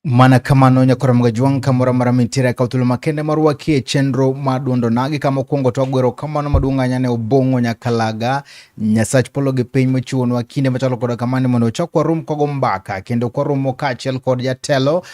Mana kamano nyakora Mgajwang' kamoro amora mintiere kaw thuolo makende mar rwaki e chenro mar duond onagi kama mokwongo to wagwero kamano maduong' ahinya ne Obong'o Nyakalaga Nyasach polo gi piny mochiwonwa kinde machalo koda kamani mondo ochak warom kogo mbaka kendo kwaromo kaachiel kod jatelo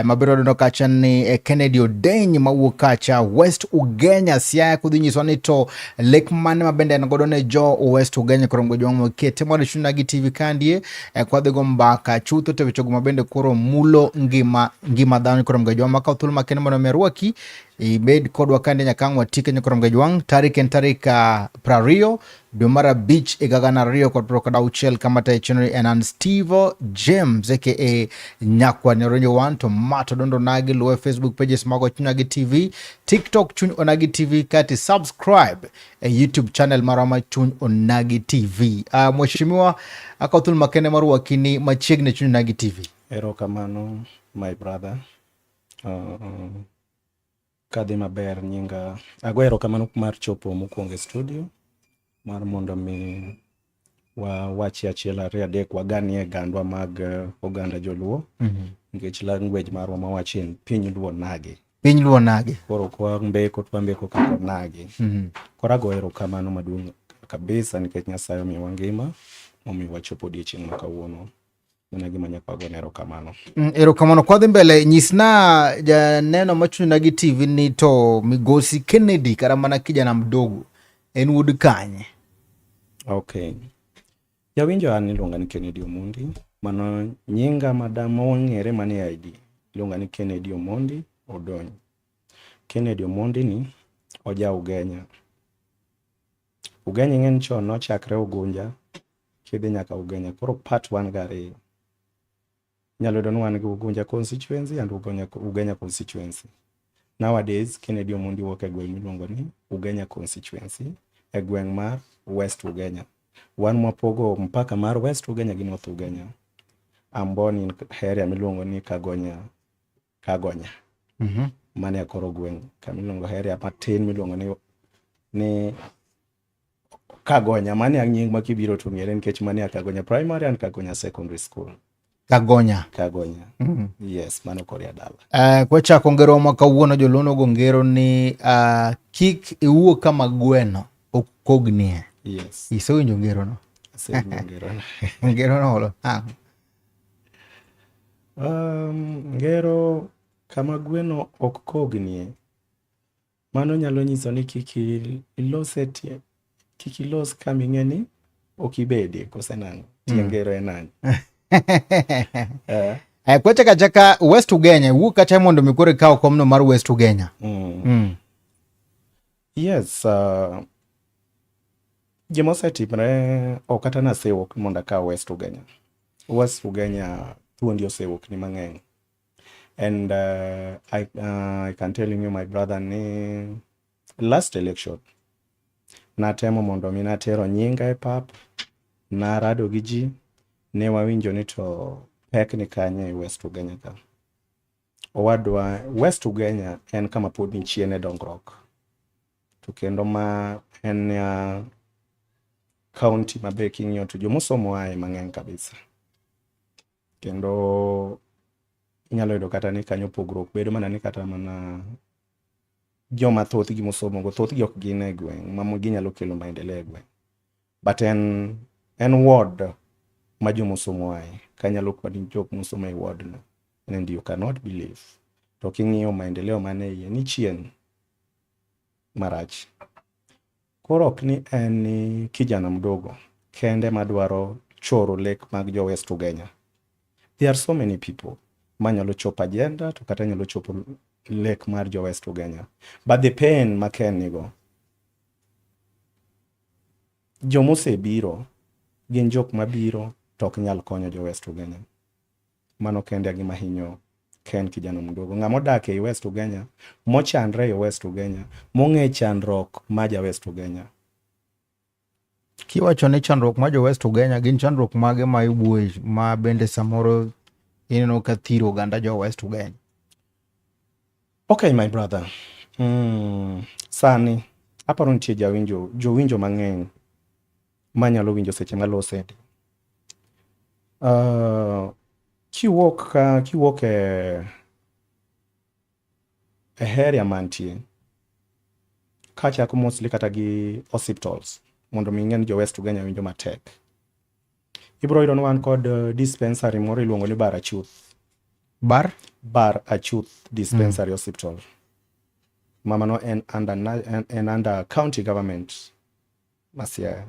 mabiro donjo kacha ni Kennedy Odeny mawuok kacha West Ugenya Siaya kodhi nyiswa ni to lek mane ma bende en godo ne jo West Ugenya koro Mgajwang' mokete mondo chuny Onagi TV kandie kwadhi go mbaka chutho to wechego mabende koro mulo ngima dhano koro Mgajwang' makaw thuolo makende mondo mi arwaki ibed kodwa kande nyaka ang' watieke nyakoro Mgajwang' tarik en tarik 20 dwe mar 5 higa 2026 kama tayo chenro en an Steve James aka Nyakwa Nyaronyo 1 to mato dondo nagi luwe Facebook pages mago Chuny Onagi TV, TikTok Chuny Onagi TV kati subscribe e YouTube channel marwa ma Chuny Onagi TV. Mheshimiwa akaw thuolo makende mar rwaki machiegni Chuny Onagi TV. Erokamano my brother. Kadhi maber nyinga ago erokamano mar chopo mokwongo e studio mar mondo mi wawachi achiel ariyo adek waganie gandwa mag oganda joluo nikech language marwa mawachi en piny luo nagi. Piny luo nagi. Koro kwa mbeko to wambeko kaka nagi. Koro ago erokamano maduong' kabisa nikech Nyasaye omiyowa ngima momiyo wachopo odiochieng' ma kawuono. Mano e gima nyaka wagone erokamano. Erokamano. Kwadhi mbele, nyisna janeno ma Chuny Onagi TV ni to migosi Kennedy kata mana kijana mdogo en wuod kanye? Okay. Jawinjo an iluonga ni Kennedy Omondi. Mano nyinga madam mong'ere manie ID. Iluonga ni Kennedy Omondi Odony. Kennedy Omondi ni oja Ugenya. Ugenya ing'e ni chon nochakre Ugunja kidhi nyaka Ugenya. Koro part wan ga ariyo. Inyalo yudo ni wan gi Ugunja constituency and Ugenya constituency. Nowadays, Kennedy Omondi wuok e gweng' miluongo ni Ugenya constituency e gweng' mar West Ugenya. Wan mwapogo mpaka mar West Ugenya gi North Ugenya. I'm born in area miluongo ni Kagonya. Kagonya. Mano e koro gweng' kama iluongo area matin miluongo ni Kagonya. Mano e nying ma kibiro to ng'ere nikech mano e Kagonya Primary and Kagonya Secondary School. Kagonya. Kagonya. Yes, mano koro ya dala. Kwachako ngero ma kawuono joluo nogo ngero ni kik iwuo kama gweno ok kognie. Yes. Isewinjo ngero no? Asewinjo ngero no. Ngero no olo. Ngero kama gweno ok kognie. Mano nyalo nyiso ni kik ilos e tie, kik ilos kama ing'e ni ok ibedie kose nang'o. Tie ngero en ang'o? Kwachako achaka West Ugenya, wuok kacha mondo mi koro ikaw komno mar West Ugenya. Yes, gima osetimre ok kata nasewuok mondo akaw West Ugenya. West Ugenya thuondi osewuok ni mang'eny. And I can tell you my brother ni last election natemo mondo mi natero nyinga e pap, narado gi ji, ne wawinjo ni to pek ni kanye e West Ugenya ka. Owadwa, West Ugenya en kama pod ni chien e dongruok. To kendo ma en county mabe king'iyo to jomosomo ae mang'eny kabisa. Kendo inyalo yudo kata ni kanyo pogruok bedo mana ni kata mana joma thothgi mosomo go thothgi ok gin e gweng' ma ginyalo kelo maendeleo e gweng'. But en ward ma jomosomo ae. Kanyalo kwani jok mosomo e ward no and you cannot believe. To king'iyo maendeleo man e iye ni chien marach. Koro ok ni en ni kijana mdogo kende madwaro choro lek mag jo West Ugenya. There are so many people manyalo chopo agenda to kata nyalo chopo lek mar jo West Ugenya. But the pain ma Ken nigo, jomosebiro gin jok mabiro to ok nyal konyo jo West Ugenya. Mano kende e gima hinyo Ken kijana mdogo. Ng'ama odak ei West Ugenya, mochandre ei West Ugenya, mong'e chandruok ma ja West Ugenya. Kiwacho ni chandruok ma jo West Ugenya gin chandruok mage ma iwuoye ma bende samoro ineno ka thiro oganda jo West Ugenya? Okay, my brother. Sani aparo nitie jawinjo, jowinjo mang'eny manyalo winjo seche malose. Kiwuok ka kiwuok e e area mantie kachako mostly kata gi hospitals mondo mi ing'e ni jo West Ugenya winjo matek. Ibiro yudo ni wan kod dispensary moro iluongo ni Bar Achuth. Bar? Bar Achuth Dispensary Hospital. Mamano en under, en under county government ma Siaya.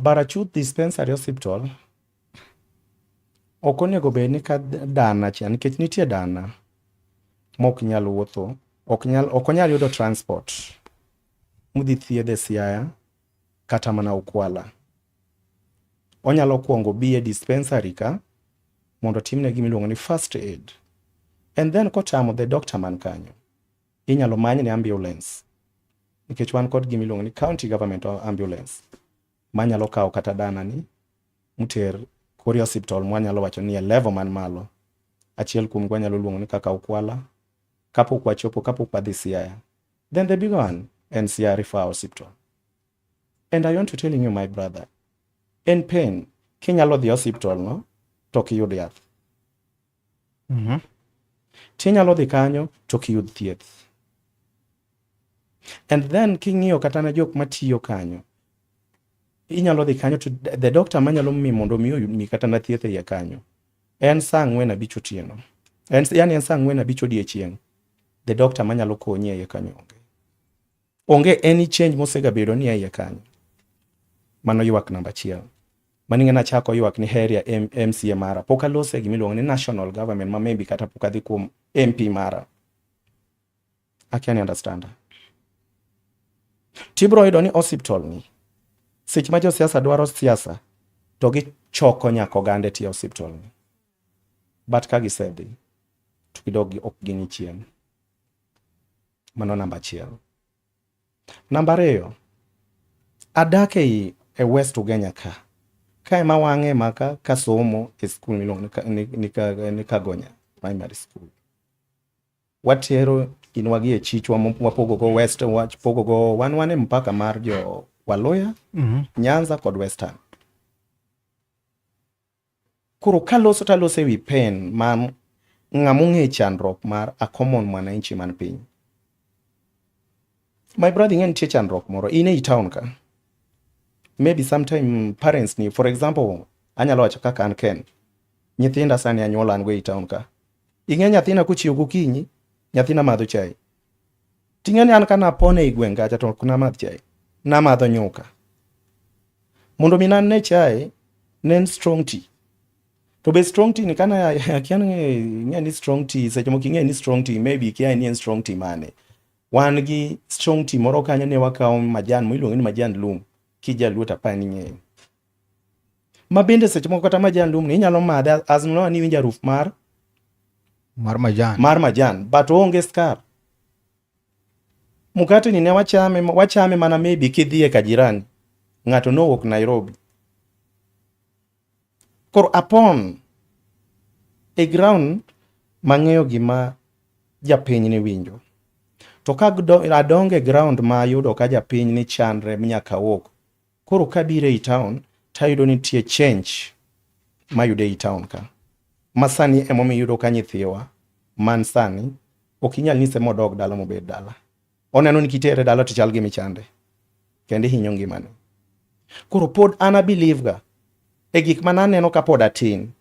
Barachuth Dispensary Hospital ok onego bed ni ka dana cha nikech nitie dana mok nyal wuotho, ok nyal ok onyal yudo transport modhi thiedhe Siaya kata mana Ukwala. Onyalo kwongo bi e dispensary ka mondo otimne gima iluongo ni first aid. And then kotamo the doctor man kanyo, inyalo manyne ambulance nikech wan kod gima iluongo ni county government ambulance manyalo kawo kata dana ni mter kori hospital mwanyalo wacho ni e level man malo. Achiel kuom gi wanyalo luongo ni kaka Ukwala kapok wachopo kapok wadhi Siaya. Then the big one en Siaya Referral Hospital. And I want to telling you my brother, en pain kinyalo dhi hospital no to ok iyud yath. Tinyalo dhi kanyo to ok iyud thieth. And then king'iyo kata na jok matiyo kanyo, inyalo dhi kanyo to the doctor manyalo mi mondo mi mi kata na thieth e iye kanyo en saa 4:30 otieno. En, yani en saa 4:30 odiechieng'. The doctor manyalo konyi e iye kanyo onge. Onge any change mosegabedo ni e iye kanyo. Mano ywak namba achiel. Mano ing'e nachako ywak ni area MCA mara. Pok alose gima iluongo ni national government ma maybe kata pok adhi kuom MP mara. Akia ni understand. Tibro yudo ni hospital ni seche ma josiasa dwaro siasa to gichoko nyaka oganda e tie hospital ni. But ka gisedhi to gidog ok ging'i chien. Mano namba achiel. Namba ariyo, adak ei e West Ugenya ka. Ka ema wang'e maka kasomo e skul miluongo ni Kagonya Primary School. Watero inwa gi e chichwa wapogo go West, wapogo go wan e mpaka mar jo Waluya, Nyanza kod Western. Koro kaloso to aloso ewi pen ma ng'ama ong'e chandruok mar a common mwananchi man piny. My brother ing'e nitie chandruok moro in ei town ka. Maybe sometime parents ni for example anyalo wacho kaka an Ken. Nyithinda sani anyuola an go ei town ka. Ing'e nyathina kochiew gokinyi, nyathina madho chai. Ting'e ni an ka napon ei gweng' kacha to ok namadh chai. Namadho nyuka. Mondo mi nane chai, ne en strong tea. To be strong tea ni kana akia ni ing'e ni strong tea seche moko ing'e ni strong tea maybe ikia ni en strong tea mane. Wan gi strong tea moro kanyo ne wakawo majan miluongo ni majan lum kijaluo to apani ing'eyo. Ma bende seche moko kata majan lum ni inyalo madhe as long ni iwinjo haruf mar Mar majan. Mar majan but oonge skar. Mkate ni ne wachame wachame mana maybe kidhie ka jirani. Ng'ato nowuok Nairobi. Koro apon e ground mang'eyo gima japiny ni winjo. To ka adongo e ground ma ayudo ka japiny ni chandre nyaka wuok. Koro kabiro ei town tayudo nitie change mayudo ei town ka. Ma sani emomiyo iyudo ka nyithiwa man sani ok inyal nyise modog dala mobed dala. Oneno ni kitere dala to chal gima ichande. Kendo ihinyo ngimane. Koro pod an a believe ga e gik mane aneno kapod atin.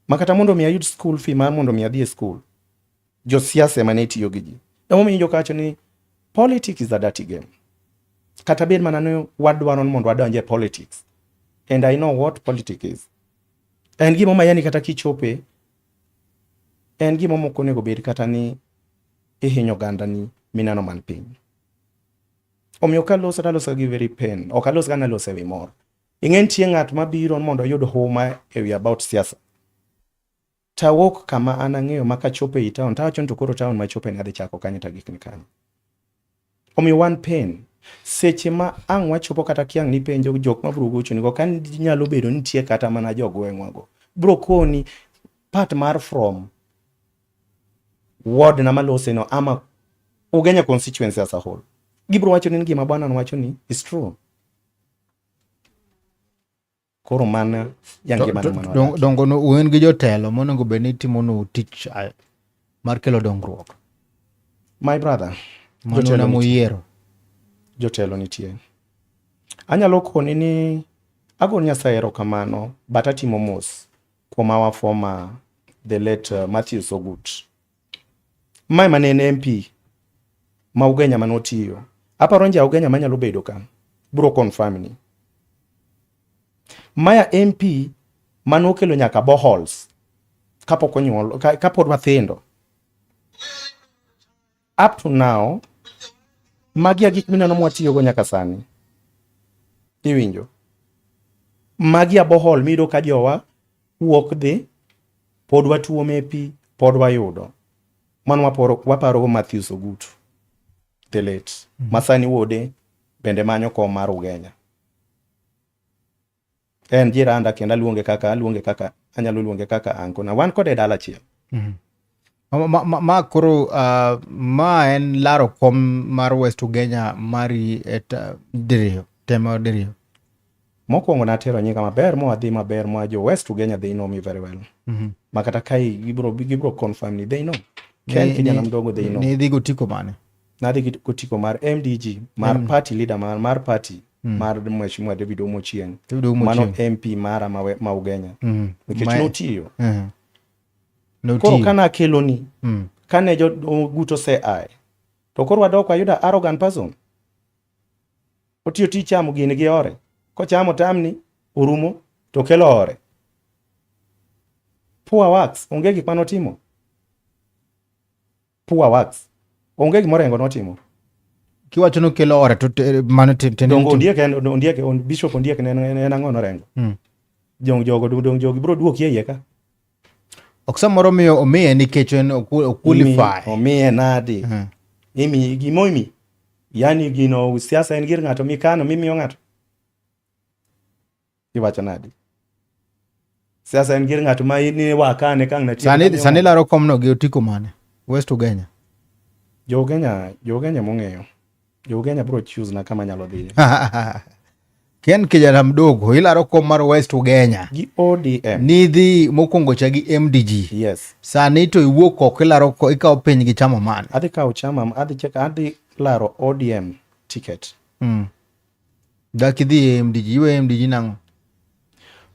Ma kata mondo mi ayud school fee mar mondo mi adhi e school. Josiasa ema ne tiyo gi ji. Emomiyo joka wacho ni politics is a dirty game. Kata bed mana ni wadwaro ni mondo wadonj e politics. And I know what politics is. En gima ma yani kata kichope en gima mok onego bed kata ni ihinyo ogandani mineno man piny. Omiyo kaloso to aloso gi very pain. Ok alos ga naloso e wi mor. Ing'e nitie ng'at mabiro mondo oyud huma e wi about siasa. Tawuok kama an ang'eyo ma kachopo ei town tawacho ni to koro town machope ni adhi chako kanye to agik ni kanye. Omiyo wan pain. Seche ma ang' wachopo kata kiang' nipenjo jok mabiro gochoni go ka nyalo bedo ni nitie kata mana jogweng'wa go. Bro koni part mar from ward na malose no ama Ugenya constituency as a whole. Gibro wacho ni gima bwana wacho ni is true. Koro mano ya ngima no mano. Dongo no un gi jotelo monego bed ni timonu tich mar kelo dongruok. My brother, jotelo moyiero. Jotelo nitie. Anyalo koni ni ago Nyasaye erokamano but atimo mos kuom our former the late Matthews Ogut. Mae mane en MP ma Ugenya mane otiyo. Aparo nja Ugenya manyalo bedo ka bro confirm ni. Maya MP mane okelo nyaka boreholes kapok onyuol kapod wathindo. Up to now magi e gik mineno mwatiyogo nyaka sani. Iwinjo? Magi a borehole miyudo ka jowa wuok dhi pod watuome pi pod wayudo. Mano waporo waparogo Matthews Ogutu the late. Ma sani wuode bende manyo kom mar Ugenya. En jiranda kendo aluonge kaka aluonge kaka anyalo luonge kaka anko na wan kode e dala achiel. Ma koro ma en laro kom mar West Ugenya mari e diriyo, temo diriyo. Mokwongo natero nyinga maber mwadhi maber mwa jo West Ugenya they know me very well. Ma kata kai gibro confirm ni they know. Ken kijana mdogo they know. Ni idhi gotiko mane? Nadhi gi otiko mar MDG mar party leader mar party mar Mheshimiwa David Omo Ochieng. David Omo Mano Ochieng. MP mara ma Ugenya. Nikech notiyo. Notiyo. Koro kana akeloni, kane jo Ogutu ose ae, to koro wadok wayudo arrogant person. Otiyo tich chamo gini gi ore. Kochamo tamni, orumo, to kelo ore. Poor works, onge gik manotimo. Poor works. Onge gimoro Orengo notimo. Kiwacho ni okelo ore to mano Dongo Ondiek en Ondiek on, Bishop Ondiek ne en ang'o norengo. Jong jogo dong jogi bro duoki e iye ka. Ok samoro miyo omiye nikech en o qualify. Omiye nadi? Imi gimo imi. Yani gino siasa en gir ng'ato mikano mimiyo ng'ato. Iwacho nadi? Siasa en gir ng'ato ma ni wakane kang' na Sani laro komno gi otiko mane? West Ugenya. Jo Ugenya, jo Ugenya mong'eyo. Jo Ugenya bro choose na kama nyalo dhiye. Ken kijana mdogo ilaro kom mar West Ugenya. Gi ODM. Nidhi mokwongo cha gi MDG. Yes. Sani to iwuok oko ilaro ikawo piny gi chama mane? Adhi kawo chama, adhi cheka, adhi laro ODM ticket. Dak idhi e MDG, iwe MDG nang'o?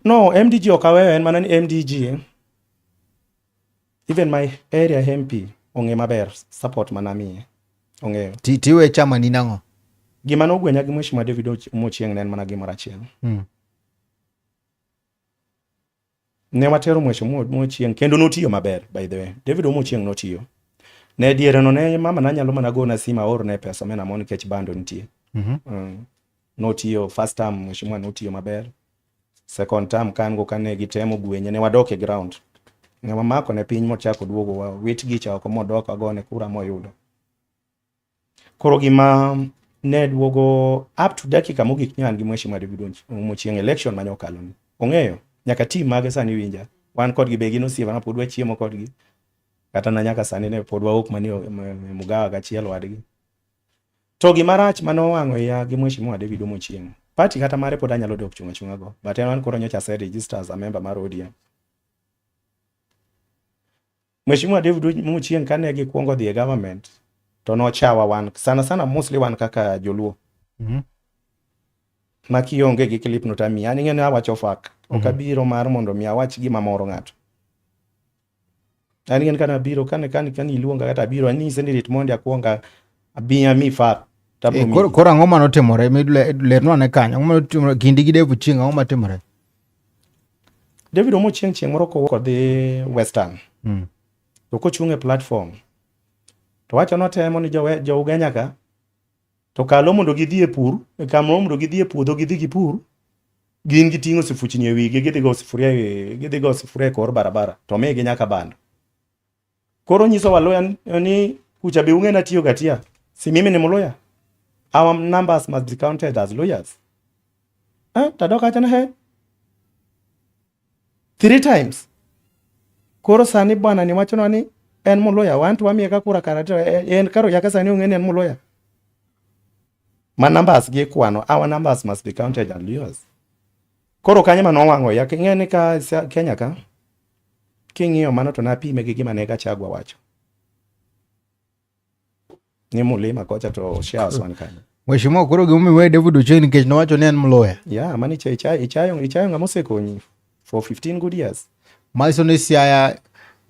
No, MDG ok aweyo en mana ni MDG. Even my area MP ong'e maber support mana miye. Ong'eyo. Tiwe chama ni nang'o? Gima nogwenya gi Mheshimiwa David Ochieng' ne en mana gimoro achiel. Ne watero Mheshimiwa Ochieng' kendo notiyo maber by the way. David Ochieng' notiyo. Ne diere no ne mama na nyalo mana gona simu aorne pesa omena mo nikech bando nitie. Notiyo first term Mheshimiwa notiyo maber. Second term kan go kane gitemo gwenye ne wadok e ground. Ne wamako ne piny mochako duogo wa wit gicha oko modok agone kura moyudo. Koro gima ne duogo up to dakika mogik nyan gi Mheshimiwa David Ochieng' election mane okalo ni. Ong'eyo nyaka team mage sani winja. Wan kodgi be gin osiepena pod wachiemo kodgi. Kata na nyaka sani ne pod wawuok mani e mugawa gachiel wadgi. To gima rach mane owang'o iya gi Mheshimiwa David Ochieng'. Party kata mare pod anyalo dok chung' achung'a go. But en wan koro nyocha ase register as a member mar ODM. Mheshimiwa David Ochieng' kane gikwongo dhi e government to nochawa wan sana sana mostly wan kaka joluo. Ma kionge gi clip no tamiyi. An ing'e ni awacho fact. Ok abiro mar mondo mi awach gima moro ng'ato. An ing'e ni kane abiro kane kane kane iluonga kata abiro anyise ni rit mondi akwong abi ami fact. Tabiro miyi. Koro ang'o manotimore? Lernwa ane kanyo. Ang'o manotimore kindi gi David Ochieng' ang'o matimore? David Ochieng' chieng' moro kowuok odhi Western. To kochung' e platform to wacho notemo ni jo Ugenya ka to kalo mondo gidhi e pur, kalo mondo gidhi e puodho gidhi gipur, gin giting'o sifuchni e wigi gidhi go sufuria gidhi go sufuria e kor barabara to migi nyaka bando. Koro nyiso Waluya ni kucha be ung'e natiyo ga tia. Si mimi ni Mluya. Our numbers must be counted as Luyas. Tadok acho ni he. 3 times. Koro sani bwana ni wachonwa ni en Mluya, wan to wamiye ka kura kara to en karo yaka sani ong'e ni en Mluya. Ma numbers gi kwano, our numbers must be counted as Luyas. Koro kanyo ema nowang'o ya ing'e ni ka Kenya ka king'iyo mano to napime gi gima ne Gachagua wacho ni mulima kocha to shares wan kanyo. Mheshimiwa, koro gimomiyo iweyo David Ochieng nikech nowacho ni en mluya. Yeah, mano ichayo ichayo ichayo ng'ama osekonyi for 15 good years. Manyiso ni Siaya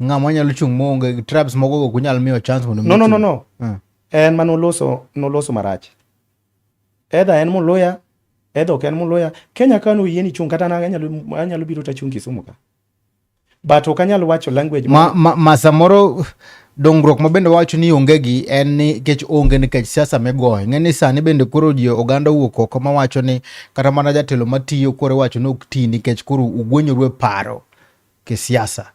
ng'ama nyalo chung' maonge tribes moko go ok unyal miyo chance mondo mi No, no, no, ochung'. no. En ma noloso noloso marach. Either en muluya, either ok en muluya. Kenya ka noyieni chung' kata an anyalo anyalo biro tachung' Kisumu ka. But ok anyal wacho language ma, ma, ma samoro dongruok ma bende wacho ni onge gi en ni nikech onge nikech siasa migoyo. Ing'e ni sani bende koro ji oganda owuok oko mawacho ni kata mana jatelo matiyo koro iwacho ni ok ti nikech koro ugwenyoru e paro kisiasa.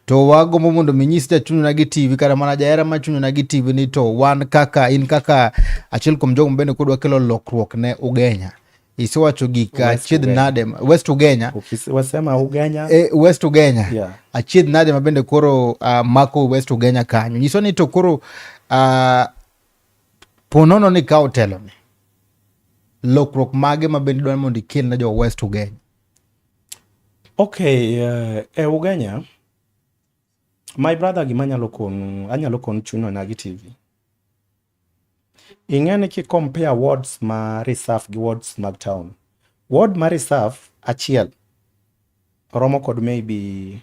To wagombo mondo mi nyis jachunyona gi TV kata mana jahera ma chunyona gi TV ni to wan kaka in kaka achiel kuom jogo mabende kodwa kelo lokruok ne Ugenya. Isewacho gik achiedh nade West Ugenya. Wasema Ugenya. E, West Ugenya. Yeah. Achiedh nade ma bende koro mako West Ugenya kanyo. Nyiso ni to koro ponono ni kawo telo ni. Lokruok mage ma bende dwaro mondo ikel ne jo West Ugenya? Okay, e Ugenya, my brother gima anyalo konu, anyalo konu chuno na gi TV. Ing'e ni ki compare wards ma reserve gi wards mag town. Ward ma reserve achiel romo kod maybe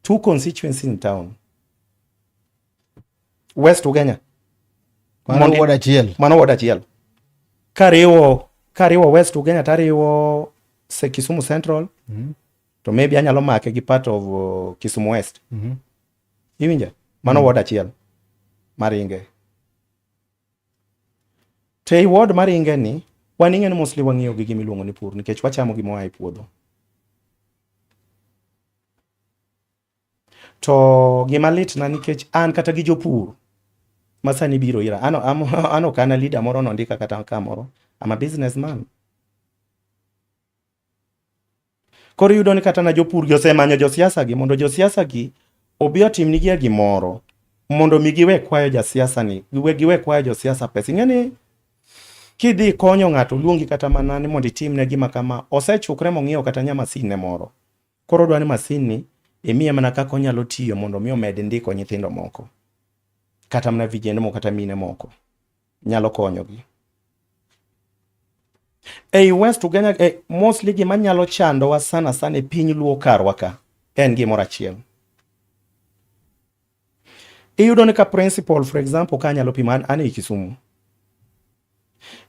two constituencies in town. West Ugenya. Mano ward achiel. Mano ward achiel. Kariwo kariwo West Ugenya tariwo se Kisumu Central to maybe anyalo make gi part of Kisumu West. Iwinja? Mano ward achiel maringe. To ei ward maringe ni wan ing'e ni mostly wang'iyo gi gima iluongo ni pur nikech wachamo gima oa e puodho. To gima litna nikech an kata gi jopur ma sani biro ira, an, an, an ok an a leader moro nondika kata kamoro. I'm a businessman. Koro iyudo ni kata na jopur gi osemanyo josiasa gi mondo josiasa gi obi otimnigi gimoro mondo mi giwe kwayo jasiasa ni giwe, giwe kwayo josiasa pesa. Ing'e ni kidhi konyo ng'ato luongi kata mana ni mondo itimne gima kama, osechukre mong'iewo kata nya masin ne moro. Koro odwa ni masin ni imiye mana kaka onyalo tiyo mondo mi omed ndiko nyithindo moko. Kata mana vijende moko kata mine moko. Nyalo konyogi. Ei West Ugenya, mostly gima nyalo chandowa sana sana e piny Luo karwa ka en gimoro achiel. Iyudo ni ka principal for example ka anyalo pimo an, an ei Kisumu.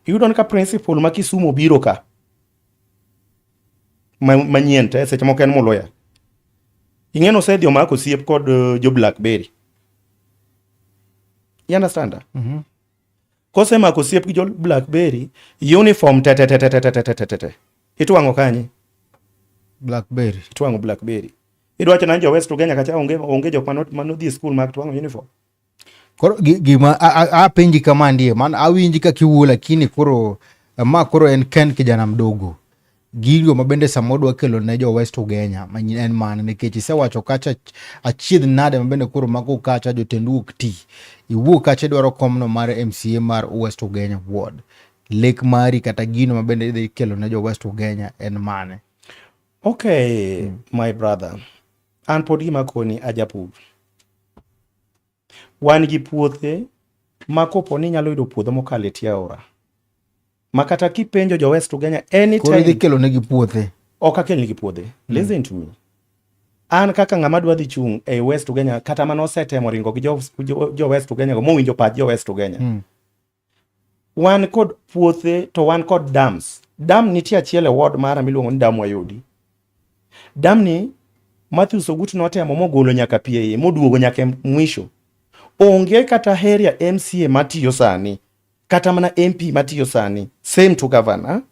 Iyudo ni ka principal ma Kisumu obiro ka manyien te seche moko en Muluya. Ing'e ni osedhi omako osiep kod jo Blackberry. You understand? Kosemako osiep gi jo Blackberry, uniform te te te te te te te te te te. Itwang'o kanye? Blackberry. Itwang'o Blackberry. Idwa wacho nani jo West Ugenya kacha onge onge jok mano manodhi e skul mag twang'o uniform. Koro gima apenji kama ndiye, maana awinji kaka iwuoyo lakini koro ma koro en Ken kijana mdogo. Gigo ma bende samoro dwa kelo ne jo West Ugenya ma en mane nikech isewacho kacha achiedh nade ma bende koro mako kacha jotendu ok ti. Iwuok kacha idwaro komno mar MCA mar West Ugenya Ward. Lek mari kata gino ma bende idhi kelo ne jo West Ugenya en mane? Okay, my brother. An pod gima koni ajapur. Wan gi puothe ma kopo ni inyalo yudo puodho mokalo e tie aora. Ma kata kipenjo jo West Ugenya anytime. Koro idhi kelo negi puothe. Ok akel negi puothe. Listen to me. An kaka ng'ama dwa dhi chung' e West Ugenya kata mane osetemo ringo gi jo West Ugenya go mowinjo pach jo West Ugenya. Wan kod puothe to wan kod dams. Dam nitie achiel e ward mara miluongo ni dam Wayodi. Dam ni Matthews Ogutu notemo mogolo nyaka pi e iye moduogo nyaka e mwisho. Onge kata area MCA matiyo sani kata mana MP matiyo sani same to governor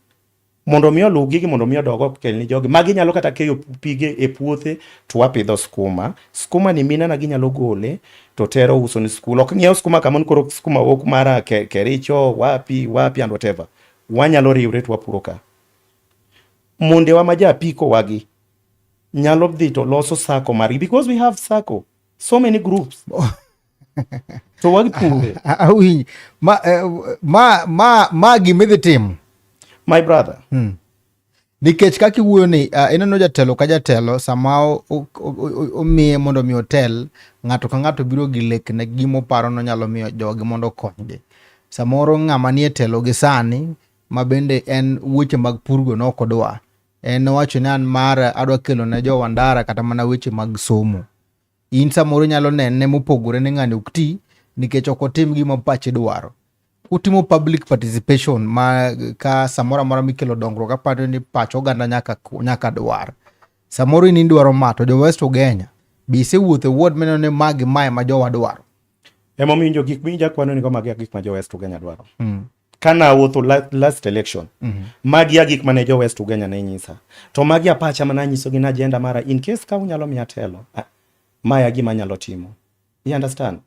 mondo mi oluw gigi mondo mi odog okel ni jogi magi nyalo kata keyo pige e puothe to wapidho skuma skuma ni minana ginyalo gole to tero uso ni skul ok ng'iew skuma kamon koro skuma wuok mara Kericho wapi wapi and whatever wanyalo riwre to wapuro ka mondewa ma japiko wagi nyalo dhi to loso sako margi because we have sako so many groups to wagipure Awinj ma, ma, ma, ma gima idhi timo my brother. Nikech kaka iwuoyo ni ineno jatelo ka jatelo sama omiye mondo mi otel, ng'ato ka ng'ato biro gi lekne gimoparo nonyalo miyo jogi mondo okonygi. Samoro ng'ama nie telo gi sani ma bende en weche mag purgo ne ok odwa. En nowacho ni an mara adwa kelo ne jo Wandara kata mana weche mag somo. In samoro inyalo nene mopogore ni ng'ani ok ti nikech ok otim gima pache dwaro. Utimo public participation ma ka samoro amora mikelo dongruok aparo ni pach oganda nyaka, nyaka dwar. Samoro in idwaro ma to jo West Ugenya be isewuotho e ward mineno ni ma gi mae ma jowa dwaro. Emomiyo winjo gik miwinjo akwano ni go magi e gik ma jo West Ugenya dwaro. Kana awuotho last election, magi a gik mane jo West Ugenya ne nyisa. To magi a pacha mane anyisogi ni agenda mara in case ka unyalo miya telo, mae a gima anyalo timo. You understand?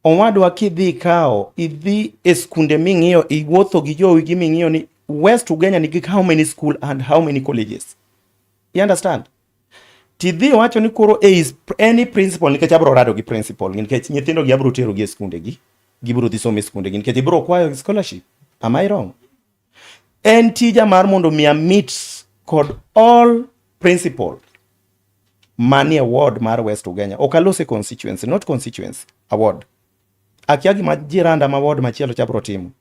Owadwa kidhi ikawo, idhi e skunde ming'iyo, iwuotho gi jowi gi ming'iyo ni West Ugenya nigi how many school and how many colleges. You understand? Tidhi wacho ni koro e any principal nikech abro rado gi principal nikech nyithindo gi abro tero gi e skunde gi gibro dhi somo e skunde gi nikech ibro kwayo scholarship. Am I wrong? En tija mar mondo mi meet kod all principal manie ward mar West Ugenya. Ok alose constituency, not constituency, a ward. Akia gima jiranda ma ward machielo cha bro timo.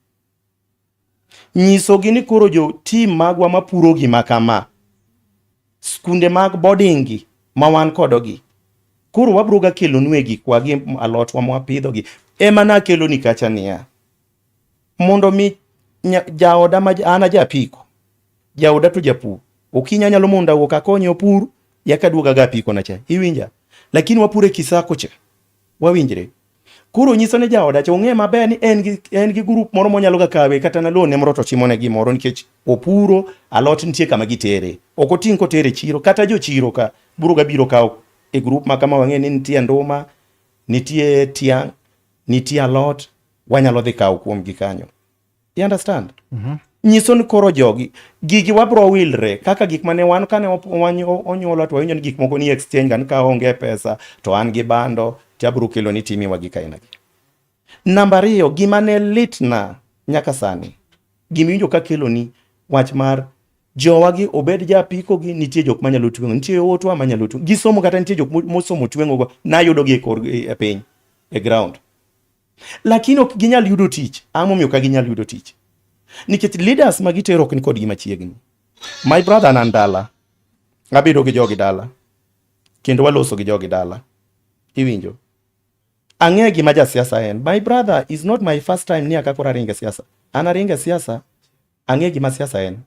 Nyisogi ni koro jo team magwa mapuro gima kama, skunde mag boarding gi ma wan kodogi, koro wabro ga kelonu e gikwa gi alotwa mwapidho gi. Ema nakeloni kacha niya, mondo mi jaoda ma an ajapiko, jaoda to japur. Okinyi anyalo mondo awuok akonye opur, yaka aduoga ga apiko na cha. Iwinja? Lakini wapuro e Kisako cha. Wawinjre? Koro nyiso ni jaoda cha ong'e maber ni en gi group moro monyalo ga kawe kata na loan ne moro to timone gimoro nikech opuro alot nitie kama gitere. Ok oting' kotere chiro kata jo chiro ka biro ga biro kawo e group ma kama wang'e ni nitie nduma, nitie tiang', nitie alot, wanyalo dhi kawo kuom gi kanyo. You understand? Nyiso ni koro jogi gigi wabro wilre kaka gik mane wan kane onyuolwa to wawinjo ni gik moko ni exchange gan ka onge pesa to an gi bando to abro kelo ni timiwa gik aina gi. Namba ariyo, gima ne litna nyaka sani, gima iwinjo ka keloni wach mar jowagi obed japiko gi nitie jok manyalo tweng'o, nitie yowuotwa manyalo tweng'o, gisomo kata nitie jok mosomo tweng'o go nayudo gi e kor e piny e ground. Lakini ok ginyal yudo tich. Ang'o momiyo ok ginyal yudo tich? Nikech leaders ma gitero ok ni kodgi machiegni. My brother an dala. Abedo gi jogi dala. Kendo waloso gi jogi dala. Iwinjo? Ang'e gima jasiasa en. My brother is not my first time ni aka koro aringo e siasa. An aringo e siasa, ang'e gima siasa en.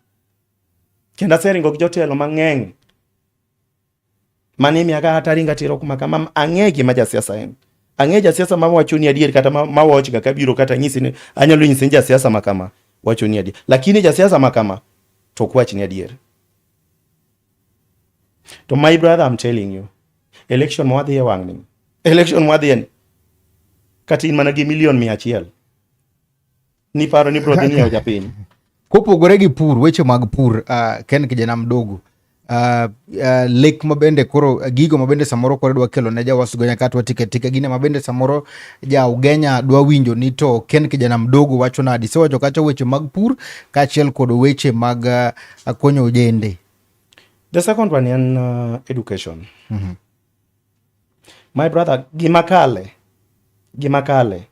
Kendo aseringo gi jotelo mang'eny. Mani miya kata aringa tiro kuma kama ang'e gima jasiasa en. Ang'e jasiasa ma wacho ni adier kata ma watch ga kabiro kata nyisi ni anyalo nyisi ni jasiasa ma kama wacho ni adier. Lakini jasiasa ma kama to ok wach ni adier. To my brother I'm telling you, election ma wadhi e wang'ni, election ma wadhiye ni, kata in mana gi milion 100 niparo ni bro dhi ng'iewo japiny. Kopogore gi pur, weche mag pur, Ken kijana mdogo, lek mabende koro gigo mabende samoro koro dwa kelo ne ja Ugenya kata watike tika gine mabende samoro ja Ugenya dwa winjo ni to Ken kijana mdogo wacho nadi. Isewacho kacha weche mag pur kaachiel kod weche mag konyo ojende. The second one en education. My brother, gima kale, gima kale,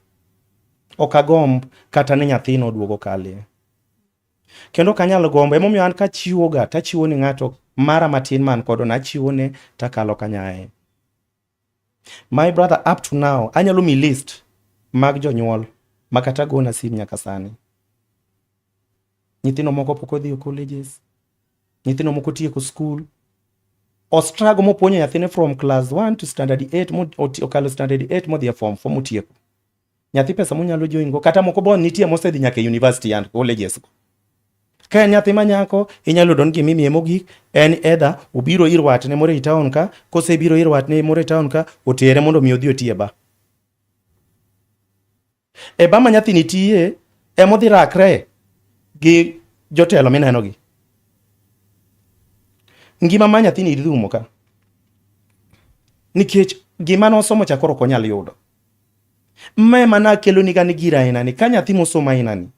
ok agomb kata ni nyathino oduogo kalie. Kendo ok anyal gombo, emomiyo an kachiwo ga, tachiwo ni ng'ato mara matin man kodo na achiwo ne takalo kanyae. My brother, up to now, anyalo mi list mag jonyuol ma kata gona sim nyaka sani. Nyithindo moko pok odhi e colleges, nyithindo moko tieko school. O struggle mopuonjo nyathine from class 1 to standard 8 mo okalo standard 8 modhi e form 4 motieko. Nyathi pesa monyalo join go kata moko bo nitie mosedhi nyaka e university and colleges go. Ka en nyathi ma nyako, inyalo yudo ni gima imiye mogik en either obiro ir watne moro ei town ka, kosebiro ir watne moro e town ka, otere mondo mi odhi oti e bar. E bar ma nyathini tiye, emodhi rakre gi jotelo mineno gi. Ngima ma nyathini dhi rumo ka. Nikech gima nosomo cha koro ok onyal yudo. Ma ema nakeloni ga ni gir aina ni, ka nyathi mosomo aina ni,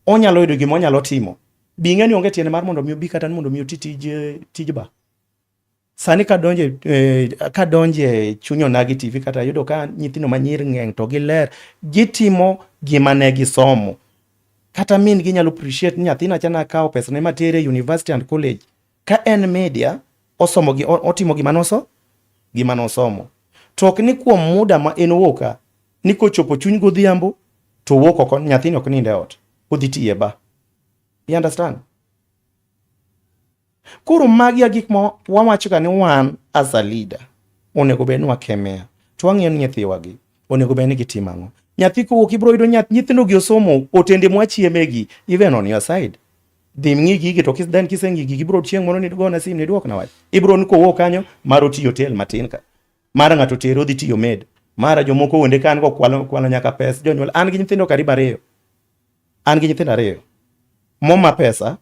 onyalo yudo gima onyalo timo. Bi ing'e ni onge tiende mar mondo mi obi kata ni mondo mi oti tij tij ba. Sani kadonje kadonje chuny Onagi TV kata yudo ka nyithindo ma nyiri ng'eny to giler, gitimo gima ne gisomo. Kata min gi nyalo appreciate ni nyathina cha nakawo pesa ne matere university and college. Ka en media, osomo gi, otimo gima noso, gima nosomo. To ok ni kuom muda ma en owuok ka, ni kochopo chuny godhiambo to owuok oko, nyathini ok nind e ot, odhi tiyo e bar. You understand? Koro magi e gik ma wawacho ga ni wan as a leader onego bed ni wakemea to wang'iyo ni nyithiwa gi onego bed ni gitimo ang'o. Nyathi kowuok ibiro yudo nyithindo gi osomo otende mwachieme gi even on your side. Dhi ng'i gigi to then kiseng'i gigi ibiro chieng' moro ni gona simu ni duokna wach. Ibiro ni kowuok kanyo mar otiyo hotel matin ka. Mara ng'ato tere odhi tiyo maid. Mara jomoko wende kan go kwalo kwalo nyaka pes jonyuol. An gi nyithindo karibu ariyo. An gi nyithindo ariyo. Moma pesa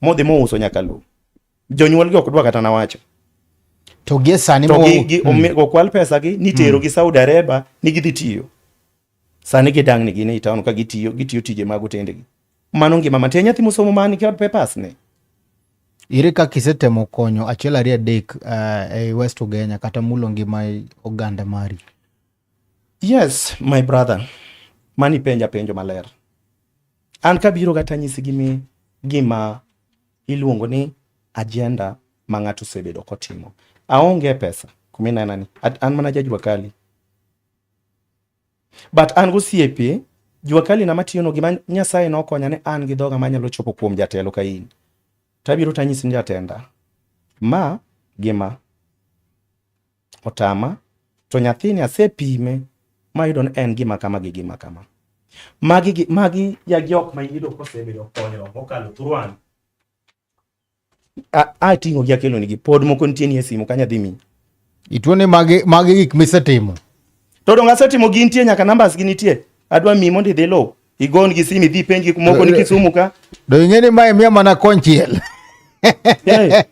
modhi mouso nyaka lowo. Jonyuol gi ok dwa kata nawacho. To gie sani to gi okwal pesa gi nitero gi Saudi Arabia ni gidhi tiyo. Sani gidang' ni gin ei town ka gitiyo gitiyo tije mag otendegi. Mano ngima matin. Nyathi mosomo man kod papers ne. Ere kaka isetemo konyo achiel ariyo adek ei West Ugenya kata mulo ngima oganda mari? Yes, my brother. Mani penja penjo maler. An kabiro kata anyisi gimi gima iluongo ni agenda ma ng'ato osebedo kotimo. Aonge pesa kuminena ni. An mana ja jua kali. But an gosiepe jua kali na matiyono gima Nyasaye nokonya ni an gi dhoga manyalo chopo kuom jatelo ka in. Tabiro tanyisi ni jatenda. Ma gima otama to nyathini asepime mayudo ni en gima kama gi gima kama. Magi magi ya jok ma iyudo kosebedo konyruok mokalo through an. Ating'o gi akelo nigi pod moko nitie ni e simu kanya dhi miyi. Ituo ni magi magi gik misetimo. To donge asetimo gi nitie nyaka numbers gi nitie. Adwa miyi mondo idhi luw. Igon gi simu idhi penj gik moko ni Kisumu ka. Do ing'e ni mae miya mana konchiel. Hey.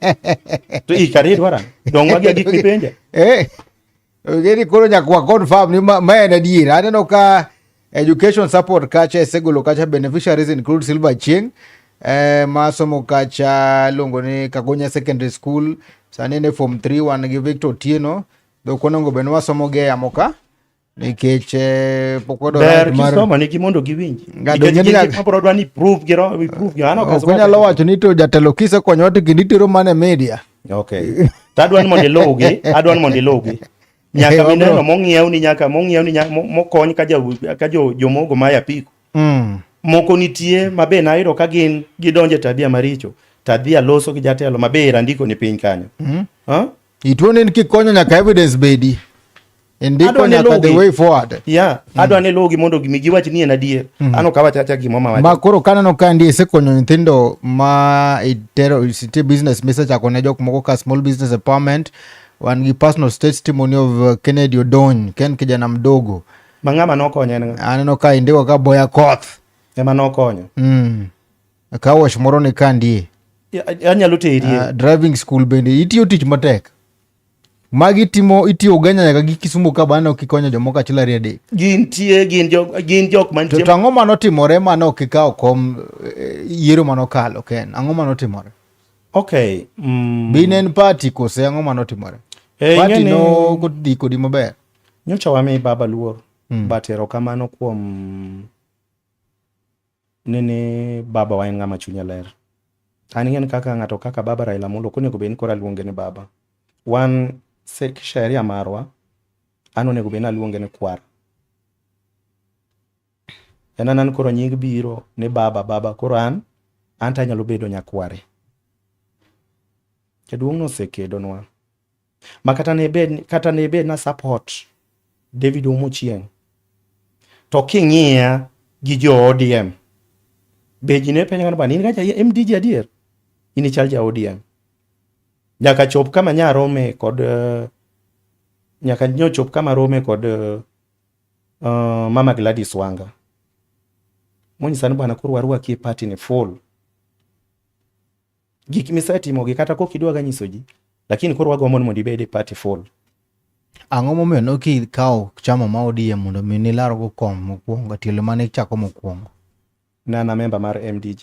To ikari idwara. Dong magi e gik mipenja. Eh. Ing'e ni koro nyaka wa confirm ni ma, ma en adier. Aneno ka education support kacha isegolo kacha beneficiaries include Silver Chieng ma somo kacha iluongo ni Kagonya Secondary School. Sani en e form 3 wan gi Victor Otieno. Dhok onego bed ni wasomo gi e yamo ka nikech pok wayudo Ber right mar kisomo nigi mondo giwinj. Ng'ato Nikech ng'e ni gin nyaka- gik mabiro dwa ni prove gi ro- prove gi an ok Ok asomo onyalo wacho ni to jatelo kisekonyowa to kendo itero mana e media. Okay. To adwa ni mondo iluwgi, adwa ni mondo iluwgi. Nyaka Eh, mineno wabro- mong'iew ni nyaka mong'iew ni nyaka mokony ka ja ka jo jomogo ma apiko. Moko nitie ma be nayudo ka gin gidonjo e tabia maricho. To adhi aloso gi jatelo ma be andiko ni piny kanyo. Huh? Ituo ni kikonyo nyaka evidence bedi. Indiko Adwa ni nyaka the luwgi. way forward. Yeah, adwa ni luwgi mondo mi giwach ni en adier. An ok awach acha gima mawacho. Ma koro kaneno ka ndi isekonyo nyithindo ma itero nitie business misechako ne jok moko ka small business empowerment. Wan gi personal testimony of Kennedy Odony, Ken kijana mdogo. Ma ng'ama nokonyo en ng'a? Aneno ka indiko ka Boya Koth. Ema nokonyo. Ka wash moro ni ka ndie. Anyalo terie. Driving school bende itiyo tich matek. Magi timo itiyo Ugenya nyaka gi Kisumu ka bana ok ikonyo jomoko achiel ariyo adek. Gintie gin jok gin jok To, mantie. to ang'o manotimore mane ok ikawo kom yiero manokalo Ken? Ang'o manotimore? Okay. Be in en party kose ang'o manotimore? Party no kodhi kodi maber. Nyocha wami baba luor. But erokamano kuom nene baba wa en ng'ama chunye ler. An ing'e ni kaka ng'ato kaka baba Raila Amolo ok onego bed ni koro aluonge ni baba. Wan sheria marwa an onego bed ni aluonge ni kwar. En anan koro nying biro ni baba baba koro an to anyalo bedo nyakware. Jaduong' no osekedonwa. Ma kata ne bed kata ne bed na support David Ouma Ochieng. To king'iya gi jo ODM be ji ne penjo ng'ano in ga ja MDG adier? In ichal ja ODM. Nyaka chop kama nya rome kod nyaka nyo chop kama rome kod Mama Gladys Wanga. Monyisa ni bwana koro warwaki e party ni full. Gik misetimo gi kata kok idwaga nyiso ji, lakini koro wagombo ni mondo ibed e party full. Ang'o momiyo ne ok ikawo chama ma ODM mondo mi nilargo kom mokwongo tielo mane ichako mokwongo? Ne an a member mar MDG.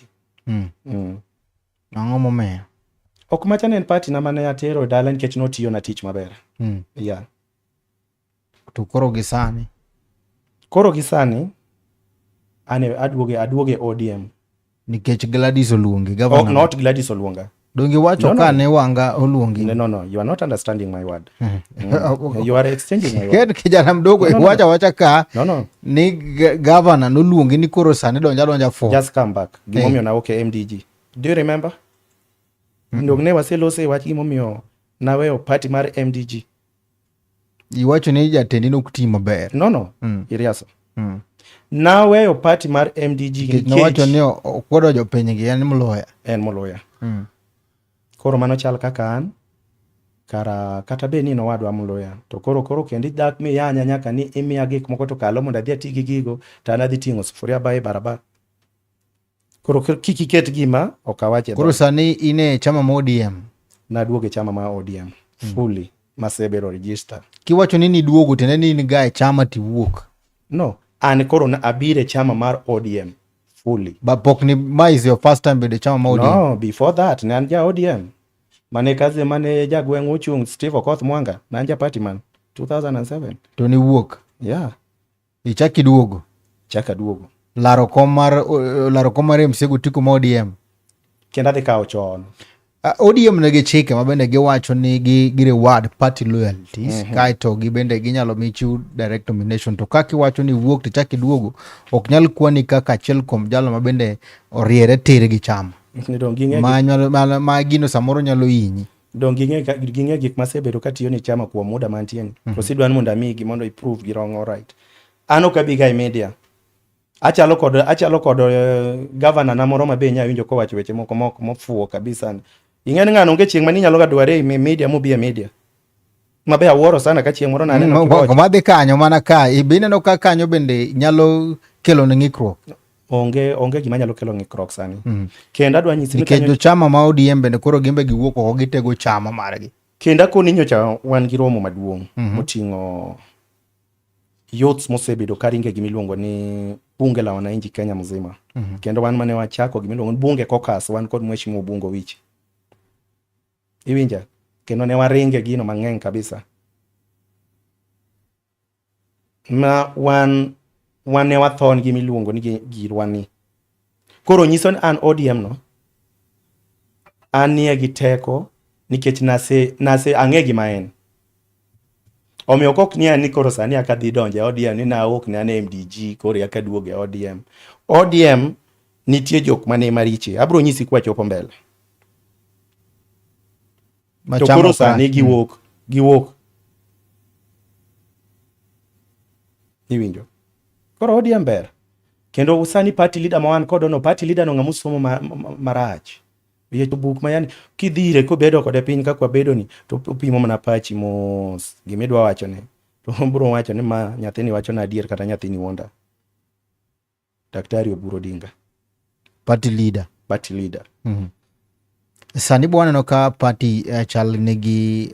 Ang'o momiyo? Ok macha ne en party na mane atero e dala nikech notiyo na tich maber. Yeah. To koro gi sani? Koro gi sani ane aduoge ODM. Nikech Gladys oluongi, Oh, governor. not Gladys oluonga. Donge iwacho No, no. ka ne Wanga oluongi? No, no, no, you are not understanding my word. You are exchanging my word. Ken kijana mdogo No, no, no. iwacho awacha ka No, no. ni governor noluongi ni koro sani donja donja fo. Just come back. Gimomiyo nawuok e MDG. Do you remember? Dong ne waselose e wach gimomiyo naweyo party mar MDG. Iwacho ni jatendi nok ti maber. No, no. Iriaso. Naweyo party mar MDG Nikech nowacho ni okwedo jopiny gi en mloya. En moloya. Koro mano chal kaka an kara kata bed ni nowadwa moloya to koro kendo idak miyanya nyaka ni imiya gik moko to kalo mondo adhi ati gi gigo to an adhi ting'o sufuria ba e barabara. Koro kik iket gima ok awache. Koro sani in e chama ma ODM. Naduogo e chama ma ODM fully masebedo register. Kiwacho ni niduogo tiende ni in ga e chama tiwuok. No, an koro abiro e chama mar ODM fully. But pok ni ma is your first time bedo e chama ma ODM. No, before that ne an ja ODM. Mane kazi mane jagweng' ochung' Steve Okoth Mwanga, ne an ja party man 2007. To niwuok. Yeah. Ichak iduogo. Chak aduogo. Laro kom mar MCA Gutiko ma ODM. Kendo adhi kawo chon. ODM nigi chike ma bende giwacho ni gi reward party loyalties. Kaeto gi bende ginyalo michiw direct nomination. To kaka iwacho ni wuok to ichak iduogo, ok nyal kwani kaka achiel kuom jalo ma bende oriere tir gi chama. Ma gino samoro nyalo hinyi. Dong ging'e gik masebedo katiyo ni chama kuom muda mantie ni. Koso idwa ni mondo amigi mondo i-prove gi wrong or right. An ok abiga e media. Achalo kod governor na moro ma be inya winjo kowacho weche moko mok mofuwo kabisa. Ing'e ni ng'ano onge chieng' mane inyalo ga dware e media mobi e media. Ma be awuoro sana ka chieng' moro naneno kiwacho. Madhi kanyo mana ka, be ineno ka kanyo bende nyalo kelo ne ng'ikruok. Onge gima nyalo kelo ng'ikruok sani. Kendo adwa nyisi ni Nikech jochama ma ODM bende koro gimbe giwuok oko gitego chama margi. Kendo akoni nyocha wan gi romo maduong' moting'o youths mosebedo karinge gima iluongo ni bunge la wananchi Kenya mzima. Kendo wan mane wachako gima iluongo ni bunge caucus, wan kod Mheshimiwa Obungo Wich. Iwinja? Kendo ne waringe gino mang'eny kabisa. Ma wan ne wathon gima iluongo ni girwa ni. Koro nyiso ni an ODM no, an nie gi teko nikech nase ang'e gima en. Omiyo kok ni an ni koro sani aka dhi donjo e ODM ni nawuok ne an e MDG koro aka duogo e ODM. ODM nitie jok mane mariche. Abro nyisi kwa chopo mbele. To koro sani giwuok, giwuok. Iwinjo? Koro ODM ber. Kendo sani party leader ma wan kodo no, party leader no ng'ama osomo marach. Rieko buk ma yani kidhire kobedo kode piny kaka wabedo ni to opimo mana pachi mos gima idwa wacho ne to obiro wacho ni ma nyathini wacho na adier kata nyathini wuonda. Daktari Oburu Odinga. Party leader. Party leader. Sani bo waneno ka party chal nigi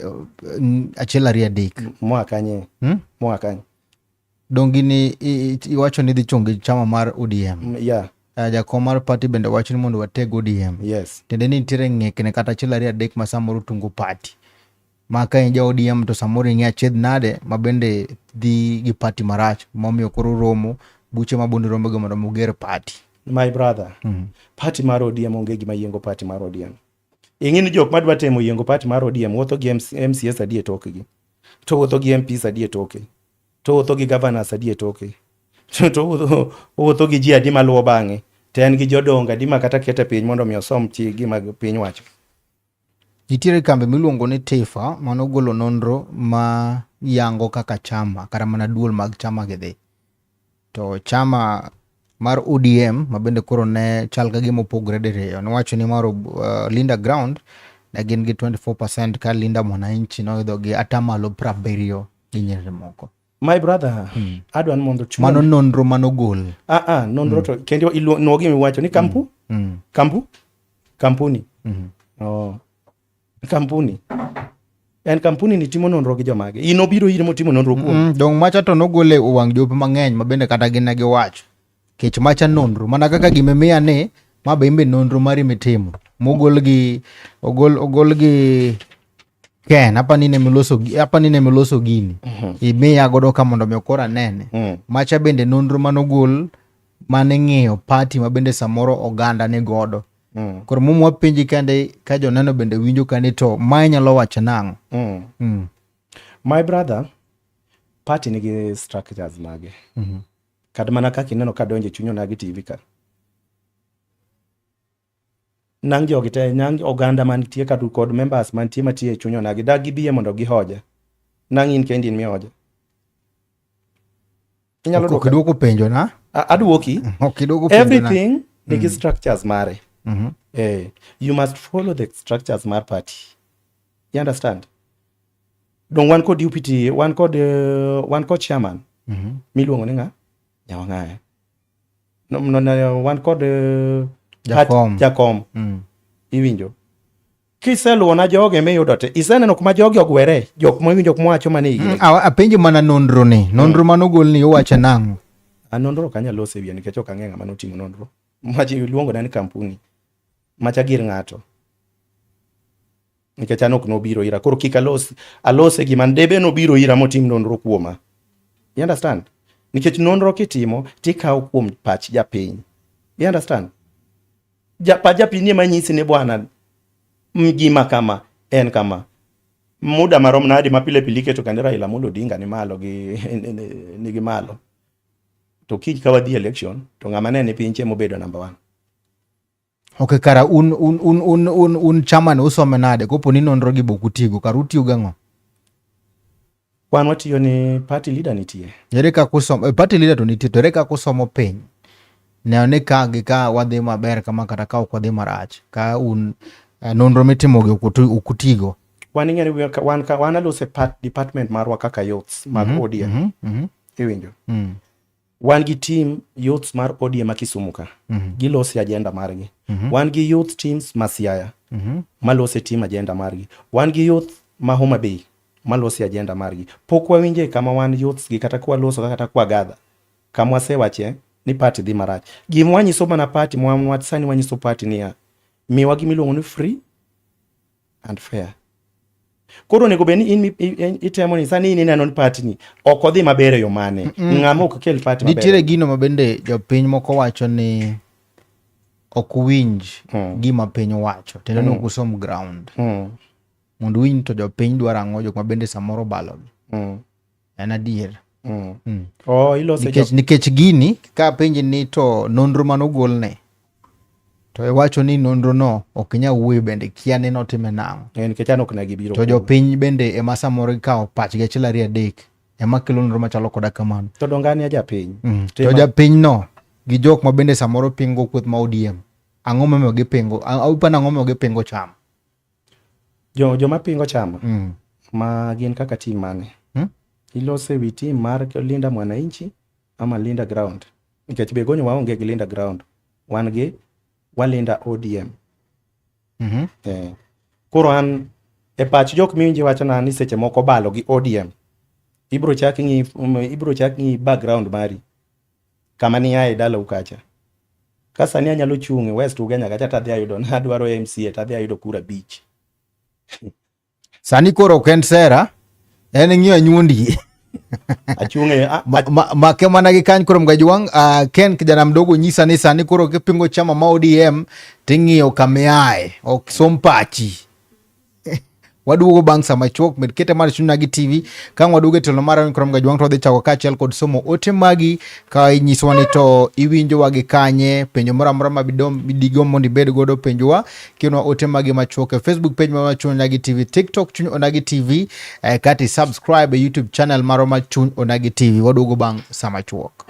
achiel ariyo adek. Moa kanye? Moa kanye? Donge ni iwacho ni dhi chung' gi chama mar ODM. Yeah. Jakom mar party bende wacho ni mondo wateg ODM. Yes. Tiende ni nitiere ng'ikni kata achiel ariyo adek ma samoro tungo party. Ma ka in ja ODM to samoro ing'e achiedh nade ma bende dhi gi party marach momiyo koro romo buche ma bondo romego mondo uger party. My brother, party mar ODM onge gima yiengo party mar ODM. Ing'e ni jok madwa temo yiengo party mar ODM wuotho gi MCS adi e tokgi, to wuotho gi MPs adi e toke, to wuotho gi governors adi e toke, to wuotho gi ji adi maluwo bang'e, to en gi jodongo adi ma kata kete piny mondo mi osom chi gima piny wacho. Nitiere kambi miluongo ni TIFA manogolo nonro ma yango kaka chama kata mana duol mag chama gi dhi. To chama mar ODM ma bende koro ne chal ka gima opogore diriyo nowacho ni mar Linda Ground ne gin gi 24% ka Linda Mwananchi noidho gi atamalo 70 gi nyiriri moko. My brother, adwa ni mondo chuo. Mano nonro manogol. Nonro to kendo nuo gima iwacho ni kampu? Kampu? Kampuni. Oh. Kampuni. En kampuni ni timo nonro gi jomage. In obiro ir motimo nonro kuom. Dong macha to nogole wang' jope mang'eny ma bende kata gin ne giwacho. Kech macha nonro mana kaka gima imiya ni Ma be imbe nonro mari mitimo mogol gi ogol ogol gi Ken, hapa ni nemiloso hapa ni nemiloso gini. Imiya godo ka mondo mi koro anene. Macha bende nonro manogol mane ng'iyo party ma bende samoro oganda ni godo. Koro mumwa penji kande ka joneno bende winjo kani to mae nyalo wacho nang'o? My brother, party nigi structures mage. Kata mana kaka ineno ka donjo e chuny Onagi TV ka. Nang' jogi te, nang' oganda mantie kata kod members mantie matiyo e chuny Onagi, dak gibiye mondo gihoja. Nang' in kendi in mihoja. Inyalo Ok dwoka? idwoko penjo na. Adwoki. Ok idwoko penjo na. Everything nigi structures mare. You must follow the structures mar party. You understand? Dong wan kod UPT, wan kod chairman miluongo ni ng'a? Nyawang'aya. No, no, no, wan kod Jakom. Jakom. Iwinjo? Kiseluwona joge miyudo te, iseneno kuma jogi ogwere, jok mowinjo kuma wacho mana e higni. Apenji mana nonro ni. Nonro manogol ni owacho nang'o? A nonro ok anyal loso e wiya nikech ok ang'e ng'ama notimo nonro. Machi iluongo na ni kampuni. Macha gir ng'ato. Nikech an ok nobiro ira. Koro kik alos alose gima debe nobiro ira motim nonro kuoma. You understand? Nikech nonro kitimo tikawo kuom pach japiny. You understand? Ja, pach japiny ema nyisi ni bwana gima kama en kama. Muda marom nadi ma pile pile iketo kande Raila Amolo Odinga ni malo gi nigi malo. To kiny ka wadhi election to ng'ama ne ni piny che mobedo number one. Ok, kara un un un un un un chairman usome nade kopo ni nonro gi bok utigo kar utiyo gang'o? Wan watiyo ni party leader nitie. Ere kaka usomo party leader to nitie to ere kaka usomo piny? Neno ni ka gi ka wadhi maber kama kata ka ok wadhi marach ka un nonro mitimo gi ok utigo. Wan ing'e ni wan ka wan alose part department marwa kaka youths mag ODM. Iwinjo? Wan gi team youths mar ODM ma Kisumu ka. Gilose agenda margi. Wan gi youth teams ma Siaya malose team agenda margi. Wan gi youth ma Homa Bay malose agenda margi. Pok wawinje kama wan youths gi kata kwaloso kata kwagadha kama wasewache ni party dhi marach. Gima wanyiso mana party mwa sani wanyiso party niya miwa gima iluongo ni free and fair. Koro onego bed ni in itemo ni sani in ineno ni party ni ok odhi maber e yo mane. Ng'ama ok kel party maber. Nitiere gino ma bende jopiny moko wacho ni ok winj gima piny owacho tiende ni ok usom ground. Mondo uwinj to jopiny dwaro ang'o jok ma bende samoro obalogi. En adier. Oh, ilose Nikech gini ka penji ni to nonro manogolne to iwacho ni nonro no ok inyal wuoyo bende kia ni notime nang'o. Nikech an ok ne gibiro. To jopiny bende ema samoro ikawo pachgi achiel ariyo adek ema kelo nonro machalo koda kamano. To donge an japiny. To japiny no gi jok ma bende samoro pingo kweth ma ODM ang'o momiyo gipingo? Upani ang'o momiyo gipingo chama? Joma pingo chama ma gin kaka team mane? Ilose wi team mar Linda Mwananchi ama Linda Ground? Nikech be gonyo waonge gi Linda Ground. Wan gi walinda ODM. Koro an e pach jok miwinjo wacho na ni seche moko balo gi ODM. Ibro chak ng'i ibro chak ng'i background mari. Kama ni ae dalau kacha. Ka sani anyalo chung' e West Ugenya kacha tadhi ayudo na adwaro MCA tadhi ayudo kura 5. Sani koro ok en sera, en ng'iyo anyuondi. Achung' e Make mana gi kany koro mgajwang' Ken kijana mdogo nyisa ni sani koro kipingo chama ma ODM ting'iyo kamiae, ok som pachi. Waduogo bang' sama chuok med kete mar Chuny Onagi TV ka waduogo e tielo mar ariyo koro mgajwang' to wadhi chako kaachiel kod somo ote magi ka inyisowa ni to iwinjowa gi kanye, penjo moro amora ma digomb mondo ibed godo penjowa kinwa ote magi machuok e Facebook page mar Chuny Onagi TV, TikTok Chuny Onagi TV, kata i subscribe e YouTube channel marwa mar Chuny Onagi TV. Waduogo bang' sama chuok.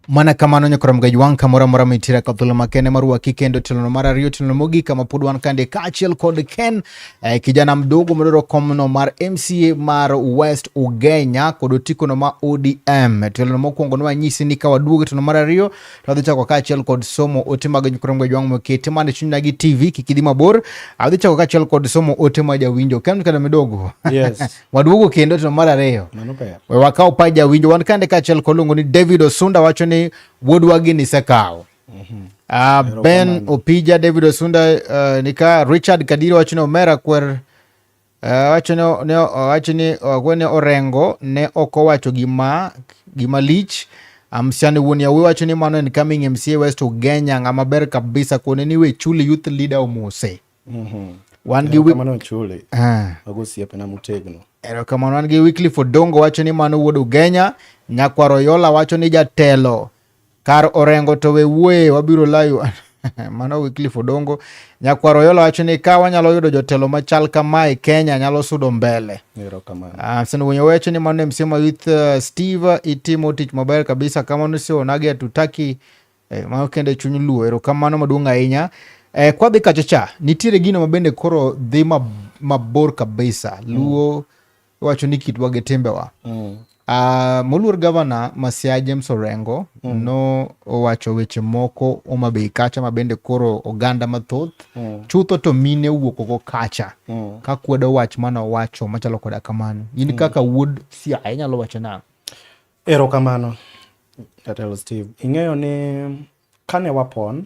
Mana kamano nyakora Mgaj wang' kamoro amora mintiere ka thuolo makende mar waki kendo tielo mar ariyo tielo mogik kama pod wan kande kaachiel kod Ken kijana mdogo modwaro komno mar MCA mar West Ugenya kod otikono ma ODM. Tielo mokwongo nwanyisi ni ka waduogo tielo mar ariyo to wadhi chako kaachiel kod somo ote mag nyakora Mgaj wang' moketi mana e chuny gi TV kik idhi mabor. Adhi chako kaachiel kod somo ote ma jawinjo. Ken kada midogo. Yes. Waduogo kendo tielo mar ariyo. Mano ber. We wakaw pach jawinjo wan kande kaachiel kod luongo ni David Osunda wacho ni wuodwa gini isekawo. Ben Opija, David Osunda nika Richard Kadiri wacho ni omera kwer wacho ni ne wacho ni ni Orengo ne ok owacho gima lich. Msichana wuon Yawe wacho ni mano incoming MCA West Ugenya ng'ama ber kabisa kone ni we chuli youth leader omose. Wan gi Erokamano Chuli. Mago osiepena motegno. Erokamano. Wan gi Wycliffe Odongo wacho ni mano wuod Ugenya. Nyakwar Oyola wacho ni jatelo kar Orengo to we wuoye wabiro layo. Mano Wycliffe Odongo. Nyakwar Oyola wacho ni ka wanyalo yudo jotelo machal kamae Kenya nyalo sudo mbele. Erokamano. Seno Wuonyo wacho ni mano MC ma youth Steve itimo tich maber kabisa kamano sio onagi hatutaki mano kende chuny luo. Erokamano maduong' ahinya. Kwadhi kacha cha nitiere gino mabende koro dhi mabor kabisa. Luo wacho ni kitwa gi timbewa. Moluor gavana ma Siaya James Orengo no owacho weche moko Homa Bay kacha mabende koro oganda mathoth chutho to mine owuok oko kacha ka kwedo wach mane owacho machalo koda kamano. In kaka wuod Siaya inyalo wacho nang'o? Erokamano Jatelo Steve. Ing'eyo ni kane wapon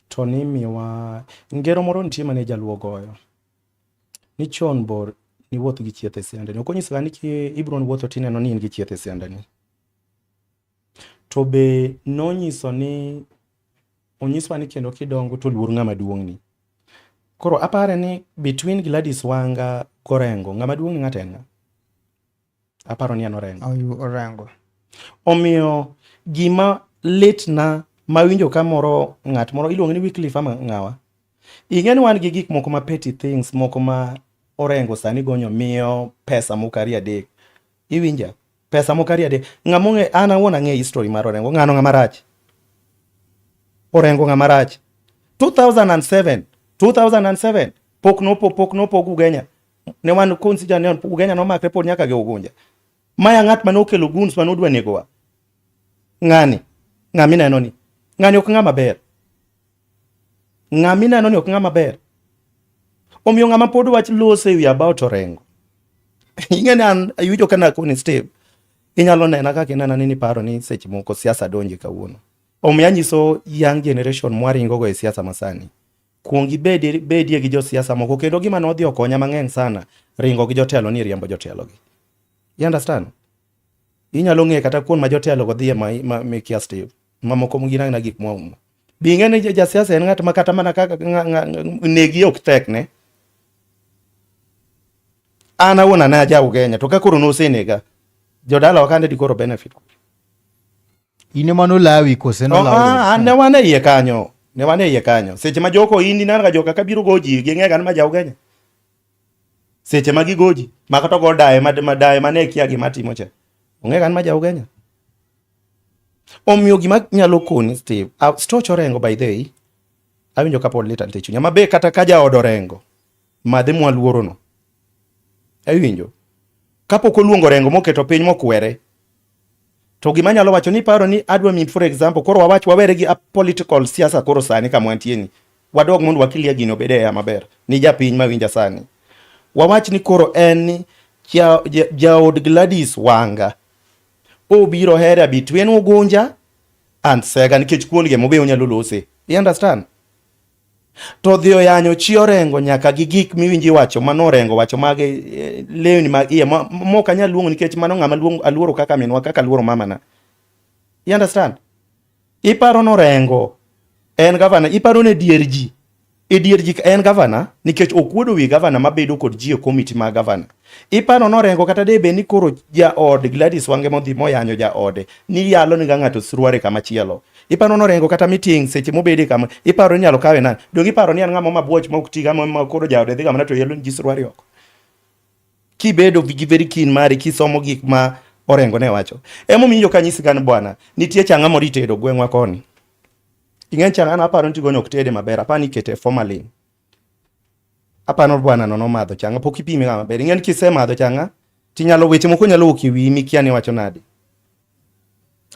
to nimiwa ngero moro nitie mane jaluo goyo ni chon bor niwuoth gi chieth e siandani. Ok onyiso ga ni ibiro wuotho tineno ni in gi chieth e siandani. To be nonyiso ni onyiswa ni kendo kidongo to luor ng'ama duong'ni. Koro apare ni between Gladys Wanga Gorengo ng'ama duong' ni ng'ato en ng'a? Aparo ni en Orengo. Orengo. Omiyo gima litna mawinjo ka moro ng'at moro iluongo ni Wycliffe ama ng'awa. Ing'e ni wan gi gik moko ma petty things moko ma Orengo sani gonyo miyo pesa moko ariyo adek. Iwinja? Pesa moko ariyo adek. Ng'ama ong'e an awuon ang'e history mar Orengo. Ng'ano ng'ama rach? Orengo ng'ama rach. 2007 2007 pok nopo pok nopog Ugenya. Ne wan consider ne Ugenya nomakre pod nyaka gi Ugunja. Maya ng'at mane okelo goons mane odwa negowa. Ng'ani, ng'ama ineno ni. Ng'ani ok ng'ama ber. Ng'ama ineno ni ok ng'ama ber. Omiyo ng'ama pod wach lose ewi about Orengo. Ing'e ni an awinjo ka nakoni Steve, inyalo nena kaka inena ni niparo ni seche moko siasa donje kawuono. Omiyo anyiso young generation mwaringo go e siasa masani. Kuong ibed bedie gi josiasa moko kendo gima nodhi okonya mang'eny sana ringo gi jotelo ni riembo jotelo gi. You understand? Inyalo ng'e kata kuon ma jotelo go dhiye ma mikia Steve. Mamoko gin agina gik mwaumo. Bi ing'e ni jasiasa en ng'at ma kata mana kaka negi ok tek ne. An awuon an aja Ugenya to ka koro nosenega jodalawa kande dikoro benefit. In ema nolawi kose nolawi? An ne wan e iye kanyo. Ne wan e iye kanyo. Seche ma joko indi nan ga joka ka biro goji ging'e ga ni ma ja Ugenya. Seche ma gigoji ma kata go daye ma daye mane kia gima timo cha. Ong'e ga ni ma ja Ugenya. Omiyo gima nyalo koni Steve, Stoch Orengo by the way, awinjo ka pod lit ante chunya. Ma be kata ka jaod Orengo, madhe mwaluoro no. Awinjo. Kapok oluongo Orengo moketo piny mokwere, to gima anyalo wacho ni paro ni adwa mi for example koro wawach wawere gi political siasa koro sani kama wantie ni wadog mondo wakilia gino obed e maber ni japiny mawinja sani wawach ni koro en ni jaod Gladys Wanga obiro hera between Ugunja and Sega nikech kuon ge mobe onyalo lose you understand to dhi oyanyo chi Orengo nyaka gi gik miwinji wacho mano Orengo wacho mag lewni mag iye mok anyal luongo nikech mano ng'ama luongo aluoro kaka minwa kaka aluoro mamana you understand iparo no Orengo en gavana iparo ne dier ji e dier ji en gavana nikech okuodo wi gavana mabedo kod ji e komiti mag gavana iparo no Orengo kata de bed ni koro jaod Gladys Wange modhi moyanyo jaode ni yalo ni ga ng'ato suruare kama chielo iparo no Orengo kata meeting seche mobede kama iparo inyalo kawe nani donge iparo ni en ng'ama mabuoch ma ok tiga ma koro jaode dhi kama to yalo ni ji suruare oko kibedo gi very keen mari kisomo gik ma Orengo ne wacho. Emomiyo kanyisi gan bwana, nitie chang'a moro itedo gweng'wa koni. Ing'e chang'a no aparo ni tigonyo ok tede maber, aparo ni ikete formalin. Aparo bwana no nomadho chang'a, pok ipime ga maber. Ing'e ni kisemadho chang'a, tinyalo weche moko nyalo wuok e wiyi mikia ni wacho nade.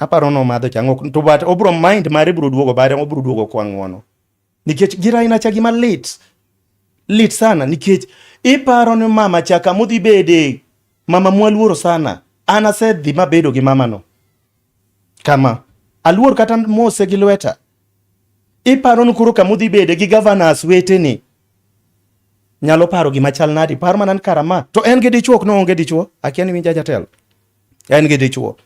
Aparo nomadho chang'a, to but obro mind mare bro duogo bare, obro duogo kwa ng'uono. Nikech gir aina cha gima lit. Lit sana nikech iparo ni mama cha kamodhi bede, mama mwaluoro sana. An asedhi mabedo gi mama no. Kama aluor kata mose gi lweta. Iparo ni koro kamodhi bede gi governors weteni. Nyalo paro gima chal nadi, par mana ni kara ma. To en gi dichuo ok noonge dichuo, akia ni winja jatelo. En gi dichuo.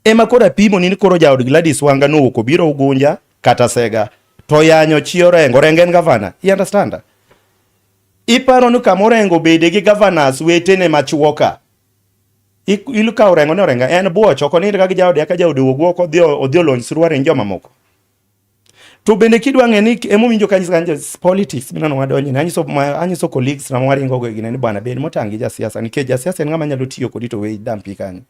Ema koro apimo ni koro jaod Gladys Wanga nowuok obiro Ugunja kata Sega to yanyo chi Orengo, Orengo en gavana. You understand? Iparo ni kama Orengo bede gi governors wetene machuo ka. Iluka Orengo ni Orengo en buoch, ok onind ka gi jaode ka jaode owuok oko odhi odhi olony suruare ni jomamoko. To bende kidwa ng'e ni emowinjo ka anyiso kanyo politics mineno wadonje ni anyiso anyiso colleagues na waringo go gine ni bwana bed motang' gi jasiasa nikech jasiasa en ng'ama nyalo tiyo kodi to weyi dampi kanyo.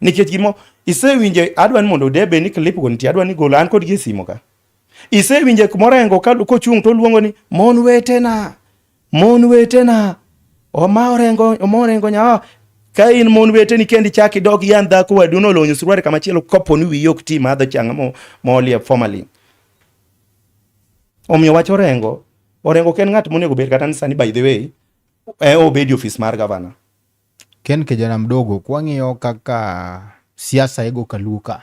Nikech gimo isewinjo adwa ni mondo debe ni clip go nitie adwa ni golo an kod gi e simo ka. Isewinjo kumoro Orengo ka kochung' to oluongo ni mon wetena mon wetena oma Orengo oma Orengo nya ka in mon weteni kendi chak idog yan dhako wadu nolonyo suruari kama chielo kopo ni wiyi ok ti madho changa mo molie formalin. Omiyo wach Orengo, Orengo ok en ng'at monego bed kata ni sani by the way e obedi ofis mar gavana. Ken kijana mdogo, kwang'iyo kaka siasa igo kaluo ka,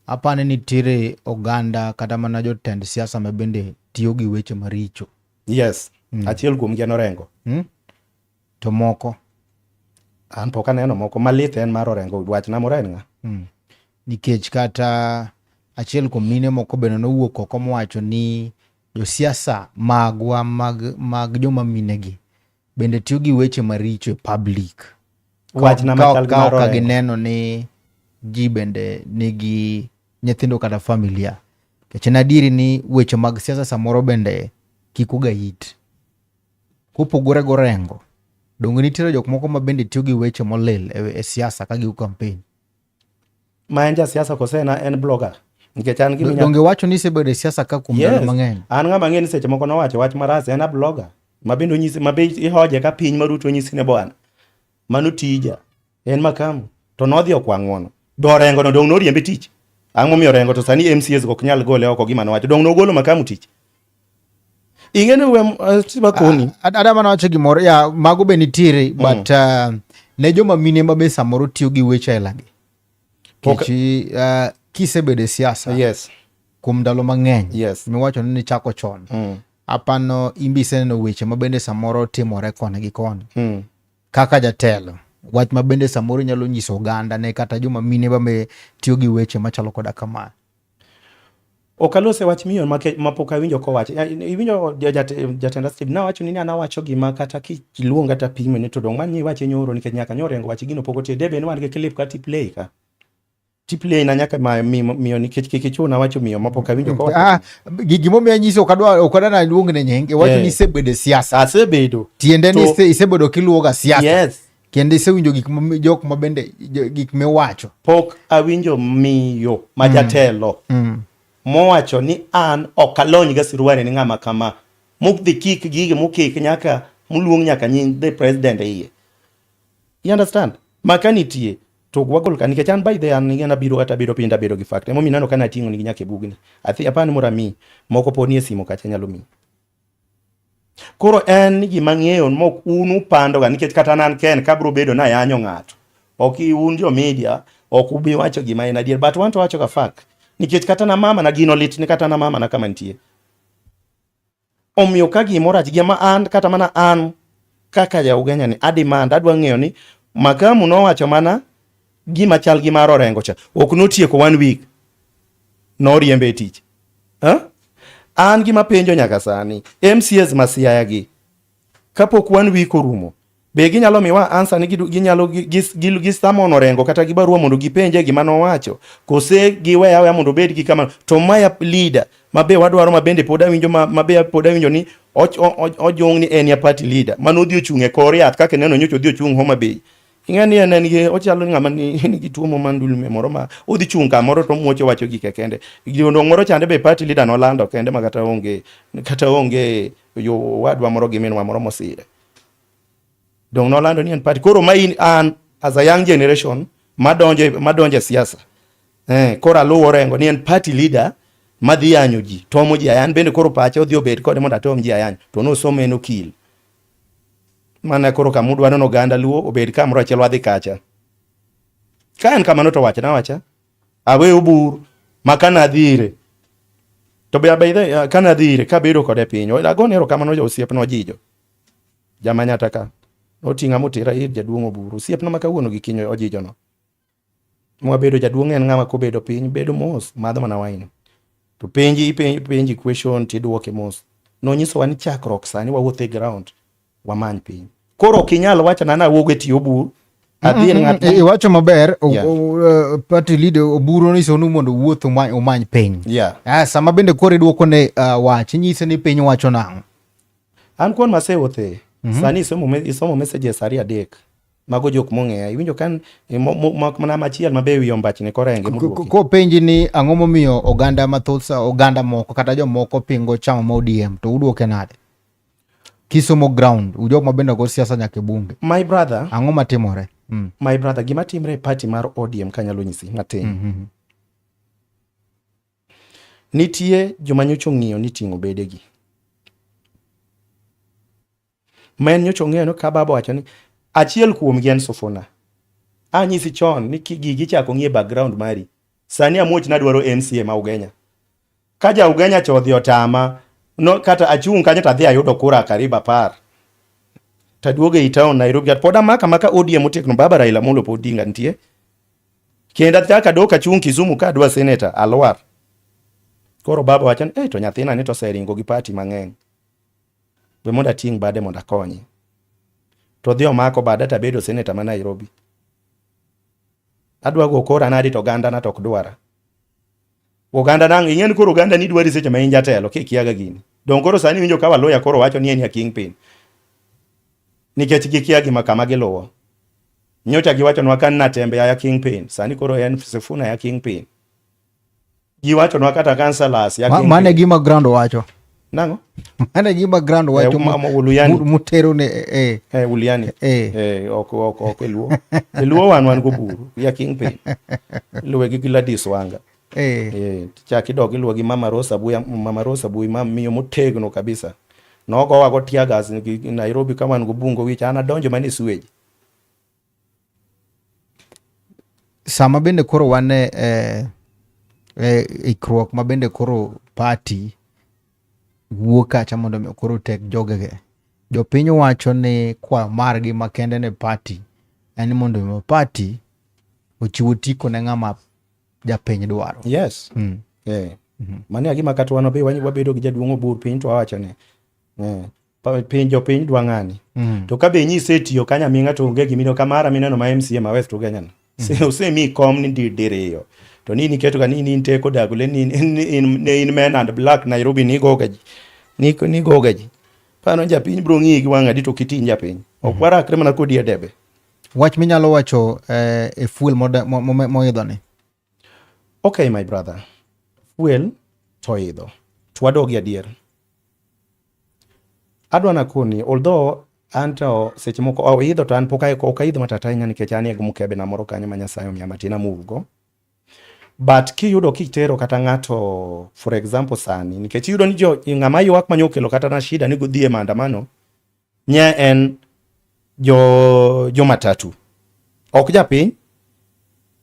apani nitiere oganda kata mana jotend siasa ma bende tiyo gi weche maricho. Yes. Achiel kuom gi en Orengo. To moko? An pok aneno moko. Malit en mar Orengo. Wachna moro en ng'a? Nikech kata achiel kuom mine moko bende nowuok oko mowacho ni josiasa magwa mag joma minegi bende tiyo gi weche maricho e public. Wachna machal gi mar Ka Orengo. gineno ni ji bende nigi nyithindo kata familia. Nikech en adieri ni weche mag siasa samoro bende kiko ga it. Kopogore gi Orengo, donge nitiere jok moko ma bende tiyo gi weche molil e siasa ka gigo campaign? Ma en jasiasa kose en blogger? Nikech an gima Donge wacho ni isebedo e siasa ka kuom ndalo mang'eny? An ng'ama ng'e ni seche moko nowacho wach marach, en a blogger. Ma bende onyisi, ma be ihoje ka piny ma Ruto onyisi ne bwana. Mano tija. En makamu. To nodhi okwa ng'uono. Be Orengo no dong' noriembe tich. Ang'o momiyo Orengo to sani MCAs ok nyal gole oko gima nowacho. Dong' nogolo makamu tich. Ing'e ni we tiba koni. Ada mana wacho gimoro, ya mago be nitiere, but ne joma mine ma be samoro tiyo gi weche aila gi. Nikech kisebedo e siasa kuom ndalo mang'eny, miwacho ni nichako chon. Apano in be iseneno weche ma bende samoro timore koni gi koni. Kaka jatelo, wach ma bende samoro inyalo nyiso oganda ne kata joma mine ma be tiyo gi weche machalo koda kama. Ok alose wach miyo ma pok awinjo kowacho. Iwinjo jatenda Steve, nawacho ni an awacho gima kata kiluonga to apimo ni to dong' mano iwache nyoro nikech nyaka nyo Orengo wach gino pok otiyo. Debe ni wan gi clip ka tiplay ka. Tiplay na nyaka ma miyo nikech kik ichuna wacho miyo ma pok awinjo kowacho. Gimomiyo anyiso ok adwa ok adwa naluong ne nying, iwacho ni isebedo e siasa. Asebedo. Tiende ni isebedo kiluwo ga siasa. Kendo isewinjo gik ma jok ma bende gik miwacho. Pok awinjo miyo ma jatelo mowacho ni an ok alony ga siruare ni ng'ama kama. Mokdhi kik gige mokik nyaka moluong nyaka nying the president e iye. You understand? Ma ka nitie to wagol ka nikech an by the an an abiro kata bedo piny abedo gi fact. Emomiyo ineno ka nating'o nigi nyaka e bugni. Athi apani moro amiyi. Moko pod nie simo kacha nyalo miyi. Koro en gima ng'eyo mok un upando ga nikech kata an ken ka bro bedo na yanyo ng'ato. Ok un jo media ok ubi wacho gima en adier but wan to wacho ga fact. Nikech kata na mama na gino lit ni kata na mama na kama nitie. Omiyo ka gimoro rach gima an kata mana an kaka ja Ugenya ni a demand adwa ng'eyo ni Makamu nowacho mana gima chal gi mar Orengo cha. Ok notieko 1 week. Noriembe e tich. Ha? An gima penjo nyaka sani, MCAs ma Siaya gi kapok 1 week orumo, be ginyalo miwa answer ni ginyalo gi summon Orengo kata gi barua mondo gipenje gima nowacho, kose giwe aweya mondo obed gi kama. To maya leader ma be wadwaro ma bende pod awinjo ma be pod awinjo ni ojung ni en ya party leader mano odhi ochung' e kor yath kaka ineno nyocha odhi ochung' Homa Bay. Ing'e ni en en gi ochalo ng'ama nigi tuo mo mar ndulme moro ma odhi chung' kamoro to omuocho wacho gike kende. Jodong moro chande be party leader nolando kende ma kata onge yo wadwa moro gi minwa moro mosire. Dong nolando ni en party. Koro ma in an as a young generation madonjo e siasa. Koro aluwo Orengo ni en party leader madhi yanyo ji, tomo ji ayany bende koro pache odhi obed kode mondo atom ji ayany to nosomo en okil. Mana koro kama udwaro ni oganda Luo obed kamoro achiel wadhi kacha. Ka en kamano to wachna awacha. Awe obur ma kana adhi ire. To be be kana adhi ire kabedo kode piny. Agone erokamano osiepna Ojijo. Jamanyata ka. Noting'a motera ir jaduong' Oburu. Osiepna ma kawuono gi kiny Ojijo no. Mwabedo jaduong' en ng'ama kobedo piny bedo mos madho mana wine. To penji penji question tiduoke mos. Nonyisowa ni chakruok sani wawuotho e ground wamany piny. Koro ok inyal wachona ni awuog e tie Obur adhi ir ng'at Iwacho maber party leader Oburu onyisou mondo uwuoth umany piny. Sama bende koro iduoko ne wach inyise ni piny wacho nang'o. An kuon masewuothe sani isomo messages ariyo adek mago jok mong'eya iwinjo ka mana machiel mabe wiye ombachni korenge moduoki. Kopenji ni ang'o momiyo oganda mathoth oganda moko kata jomoko pingo chama ma ODM to uduoke nade? Kisomo ground ujok ma bende go siasa nyaka e bunge. My brother, Ang'o matimore? My brother, gima timre e party mar ODM kanyalo nyisi matin. Nitie joma nyocha ong'iyo ni ting'o bedegi. Ma en nyocha ong'eyo ni ka baba owacho ni achiel kuomgi en Sufuna. Anyisi chon ni gigi ichako ng'i e background mari. Sani amuoch nadwaro MCA ma Ugenya. Ka ja Ugenya cha odhi otama, no, kata achung' kanyo to adhi ayudo kura karibu 10. Taduogo ei town Nairobi, kata pod amaka maka ODM otegno, baba Raila Amolo Odinga nitie. Kendo achako adok achung' Kisumu ka adwa senator, alwar. Koro baba wacho ni, "Eh, to nyathina ni to oseringo gi party mang'eny. We mondo ating' bade mondo akonye." To odhi omako bada to abedo senator ma Nairobi. Adwa go kora nadi to oganda na to ok dwara. Oganda nang' ing'e ni koro oganda ni dwari seche ma in jatelo kikiaga gini. Dong koro sani winjo ka Waluya koro wacho ni en ya kingpin. Nikech gikia gima kama giluwo. Nyocha giwachonwa ka Natembe ya kingpin, sani koro en Sifuna ya kingpin. Giwachonwa kata councillors ya kingpin. Mane gima ground wacho. Nang'o? Mane gima ground wacho. Uluyani. Mutero ne eh. Uluyani. Ok e Luo. E Luo wan goburu ya kingpin. Luwe gi Gladys Wanga. Chak idok iluwo gi Mama Rose Abuya, Mama Rose Abuyi ma miyo motegno kabisa. Nogowa go tear gas Nairobi ka wan gobungo wich an adonjo mana e sewage. Sama bende koro wan e ikruok ma bende koro party wuok kacha mondo mi koro tek jogege. Jopiny wacho ni kwa margi makende ne party en mondo mi party ochiw otiko ne ng'ama japiny dwaro. Yes. Mano e gima kata wan be wabedo gi jaduong' Obur piny to wawacho ni piny jopiny dwa ng'ani. To ka be inyise tiyo kanyo aming'a to onge gimino kamara mineno ma MCA ma West Ugenya no. Osemiyi kom ni diriyo. To ni niketo ga ni in teko dagule ni in men and black Nairobi ni goga ji. Ni goga ji. Pano japiny bro ng'iyi gi wang' adi to kiting japiny. Ok warakre mana kodi e debe. Wach minyalo wacho e fuel moidho ni? Okay my brother. Fuel to idho. To wadogi adier. Adwa nakoni although an to seche moko oidho to an pok ok aidho matata ahinya nikech an e mkebe na moro kanyo ma Nyasaye omiya matin amove go. But kiyudo kitero kata ng'ato for example sani nikech iyudo ni jo ng'ama ywak manyo okelo kata na shida ni godhi e maandamano nye en jo matatu ok japiny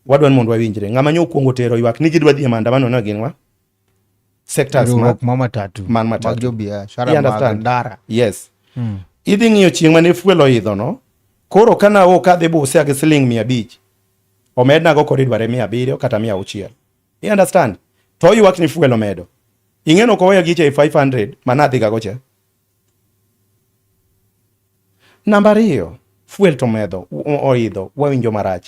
wadwa ni mondo wawinjre ng'ama nyo okuongo tero ywak ni gidwa dhi e maandamano no gin wa sectors ma matatu man matatu mag jobiashara mag ndara. Yes. Idhi ng'iyo chieng' mane fuel oidho no koro kana ok adhi Busia gi siling 500 omednago koro idware 700 kata 600. You understand? To ywak ni fuel omedo. Ing'eno koweya gicha e 500 mana adhi gago cha. Namba ariyo, fuel to medho oidho wawinjo marach.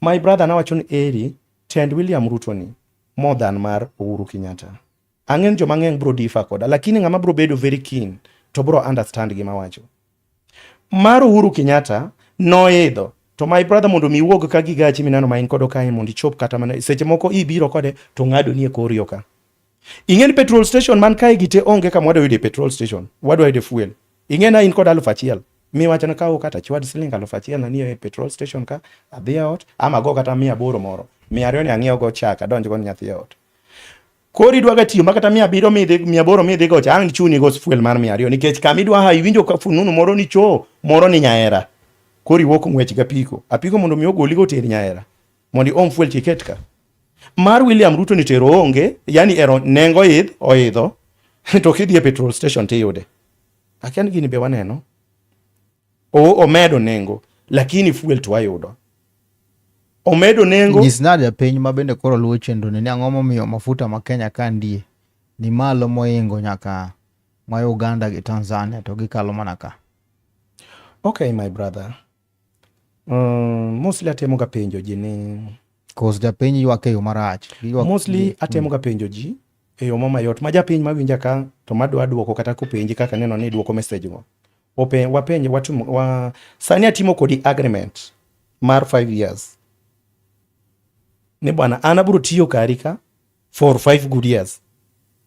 My brother nawacho ni eri tend William Ruto ni more than mar Uhuru Kenyatta. Ang'e ni joma ng'eny bro differ koda, lakini ng'ama bro bedo very keen to bro understand gima wacho. Mar Uhuru Kenyatta noidho To my brother, mondo mi iwuog ka gi gachi mineno ma in kodo kae mondo ichop kata mana seche moko ibiro kode to ng'ado ni e kor yo ka. Ing'e ni petrol station man kae gi te onge kama wadwa yude petrol station. Wadwa yude fuel. Ing'e na in kod 1000. Miwacho na kawo kata chwad siling 1000 na nie petrol station ka, adhi e ot, ama ago kata 800 moro. 200 ni ang'iew go chak, adonj go ni nyathi e ot. Koro idwa ga tiyo ma kata 700 midhi 800 midhi go cha ang' chuni go fuel mar 200 nikech kama idwa ha iwinjo ka fununu moro ni cho moro ni nyaera. Koro iwuok ng'wech gi apiko. Apiko mondo mi ogoli go oter nyaera. Mondo iom fuel tiket ka. Mar William Ruto ni tero onge, yani ero nengo idh oidho to kidhi e petrol station tiyude. Akia ni gini be waneno. Omedo nengo lakini fuel to wayudo. Omedo nengo. Nyis nade japiny ma bende koro luwo chenro ni ang'o momiyo mafuta ma Kenya ka ndie ni malo moingo nyaka ma Uganda gi Tanzania to gikalo mana ka. Okay my brother. Mostly atemo ga penjo ji ni Cause japiny ywak e yo marach. Giywak mostly atemo ga penjo ji e yo mayot ma japiny mawinja ka to madwa duoko kata kopenji kaka neno ni duoko message go. Ope, wapenj watum, wa, sani atimo kodi agreement mar 5 years ni bwana an abiro tiyo kari ka for 5 good years.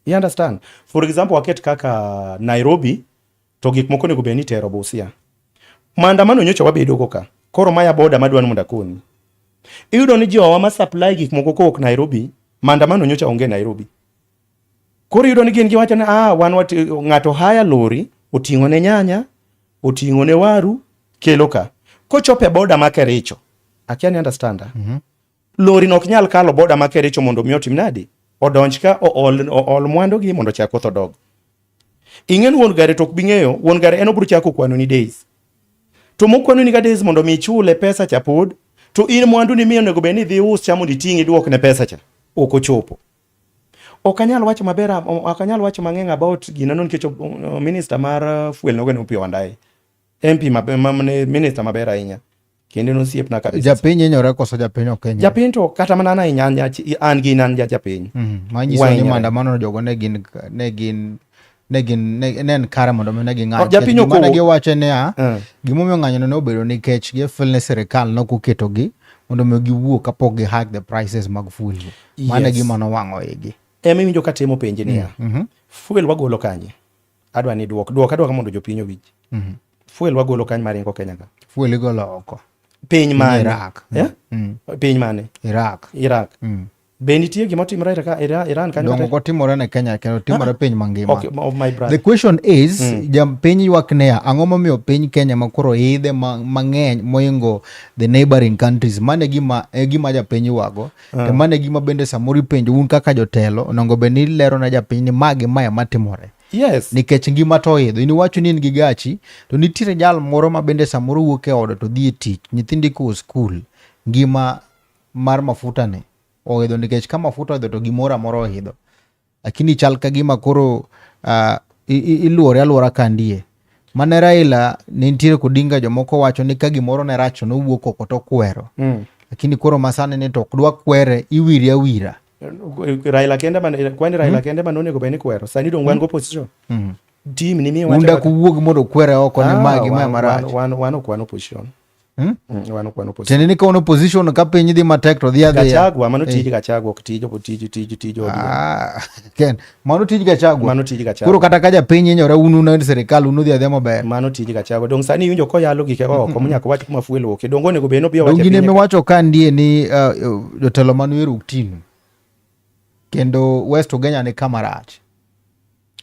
You understand? For example, waket kaka Nairobi to gik moko onego bed ni itero Busia. Maandamano nyocha wabedo go ka. Koro maya boda madwa ni mondo akoni. Iyudo ni jowa ma supply gik moko kowuok Nairobi, maandamano nyocha onge Nairobi. Koro iyudo ni gin giwacho ni ah, wan ng'ato haya lori oting'o ne nyanya, oting'o ne waru, kelo ka. Kochopo e boda ma Kericho, akia ni understand? Lori no ok nyal kalo boda ma Kericho mondo mi otim nadi? Odonj ka ool, ool mwandu gi mondo chak koth odog. Ing'e ni wuon gari to ok bi ng'eyo, wuon gari en obiro chako kwano ni days. To mokwano ni ga days mondo mi ichule pesa cha pod, to in mwandu ni mi onego bed ni idhi us cha mondo iting' iduok ne pesa cha. Ok ochopo. Ok anyal wacho maber, ok anyal wacho mang'eny about gino no nikech minister mar fuel nogo ne Opiyo Wandayi. MP maber, minister maber ahinya. Kendo en osiepna kabisa. Japiny hinyore koso japiny ok hinyore? Japiny to kata mana an ahinya an gin an japiny. Manyiso ni maandamano jogo ne gin ne gin ne gin ne en kare mondo mi ne ging'any. Japiny ok Gima ne giwacho niya, gimomiyo ng'anyono ne obedo nikech gifeel ni sirikal ne ok oketogi mondo mi giwuo kapok gi hike the prices mag fuel. Mano e gima nowang'o igi. Ema iwinjo ka temo penji niya, fuel wagolo kanye? Adwa ni duok, duok adwa mondo jopiny owinj. Fuel wagolo kanye maringo Kenya ka? Fuel igolo oko. Piny mane? Iraq. Yeah? Piny mane? Iraq. Iraq. Be nitie gima otimore Iran kanyo? Dongo ok otimore ne Kenya kendo otimore piny mangima. Okay, oh my brother. The question is, piny ywak niya, ang'o momiyo piny Kenya ma koro idhe mang'eny moingo the neighboring countries? Mano e gima japiny ywago. To mano e gima bende samoro ipenjo un kaka jotelo, onego bed ni ilero ne japiny ni ma gi ma ema timore. Yes. Nikech ngima to oidho. In iwacho ni in gi gachi, to nitiere jal moro ma bende samoro wuok e ode to dhi e tich, nyithindi kowo skul, ngima mar mafuta ni oidho nikech ka mafuta oidho to gimoro amora oidho. Lakini chal ka gima koro iluore aluora kandie. Mane Raila ne nitiere Odinga, jomoko wacho ni ka gimoro ne rach to nowuok oko to okwero. Lakini koro masani ni to ok dwa kwere, iwiri awira. Raila kende man, kwani Raila kende man onego bed ni kwero. Sani dong wan go opposition. Team ni miyo Un dak uwuog mondo ukwere oko ni ma gi ma marach. Wan ok wan opposition. Wan ok wan opposition. Tiende ni ka un opposition ka piny dhi matek to dhi adhiya. Gachagua, mano tij Gachagua, ok tij tij tij tij ODM. Ken, mano tij Gachagua. Mano tij Gachagua. Koro kata ka japiny hinyore un un e sirikal un udhi adhiya maber. Mano tij Gachagua. Dong sani iwinjo koyalo gike oko monyaka wach kuma fuel wuokie. Dong onego bed ni obi owacho e Dong gine miwacho ka ndie ni jotelo mane oyiero Oktinu kendo West Ugenya ni kama rach.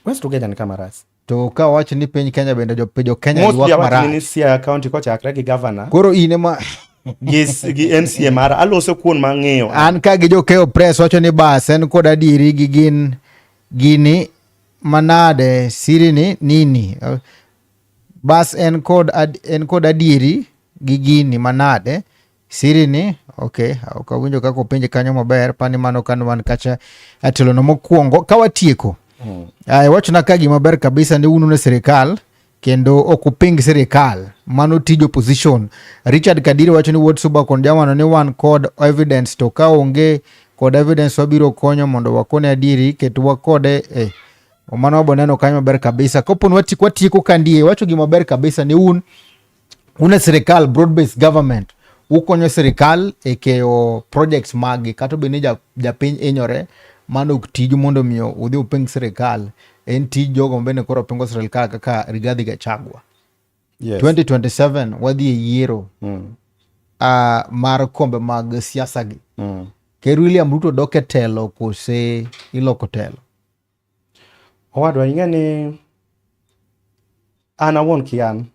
West Ugenya ni kama rach. To ka wach ni piny Kenya bende jo Kenya ywak marach. Ni Siaya County kochakre gi governor. Koro in ema gi MCA mara aloso kuon mang'eyo. An ka gi jo Keo Press wacho ni bas en kod adieri gi gin gini manade siri ni nini. Bas en kod adieri gi gini manade siri ni okay, ok awinjo kaka openje kanyo maber, pani mano kan wan kacha atelono mokwongo ka watieko. Wachona ka gima ber kabisa ni un e sirikal kendo ok uping sirikal, mano tij opposition. Richard Kadiri wacho ni Wuod Suba kon jamano ni wan kod evidence to ka onge kod evidence wabiro konyo mondo wakone adieri, ketwa kode Mano wabo neno kanyo maber kabisa. Kopo ni watieko kandie, wacho gima ber kabisa ni un e sirikal broad based government. Ukonyo sirikal e keyo projects maggi kata obed ni japiny hinyore, mano ok tiju mondo miyo udhi uping sirikal, en tij jogo mabende koro pingo sirikal kaka Rigathi Gachagua. Yes. 2027 wadhi e yiero mar kombe mag siasa gi. Ker William Ruto dok e telo kose iloko telo? Owadwa, ing'e ni an awuon kian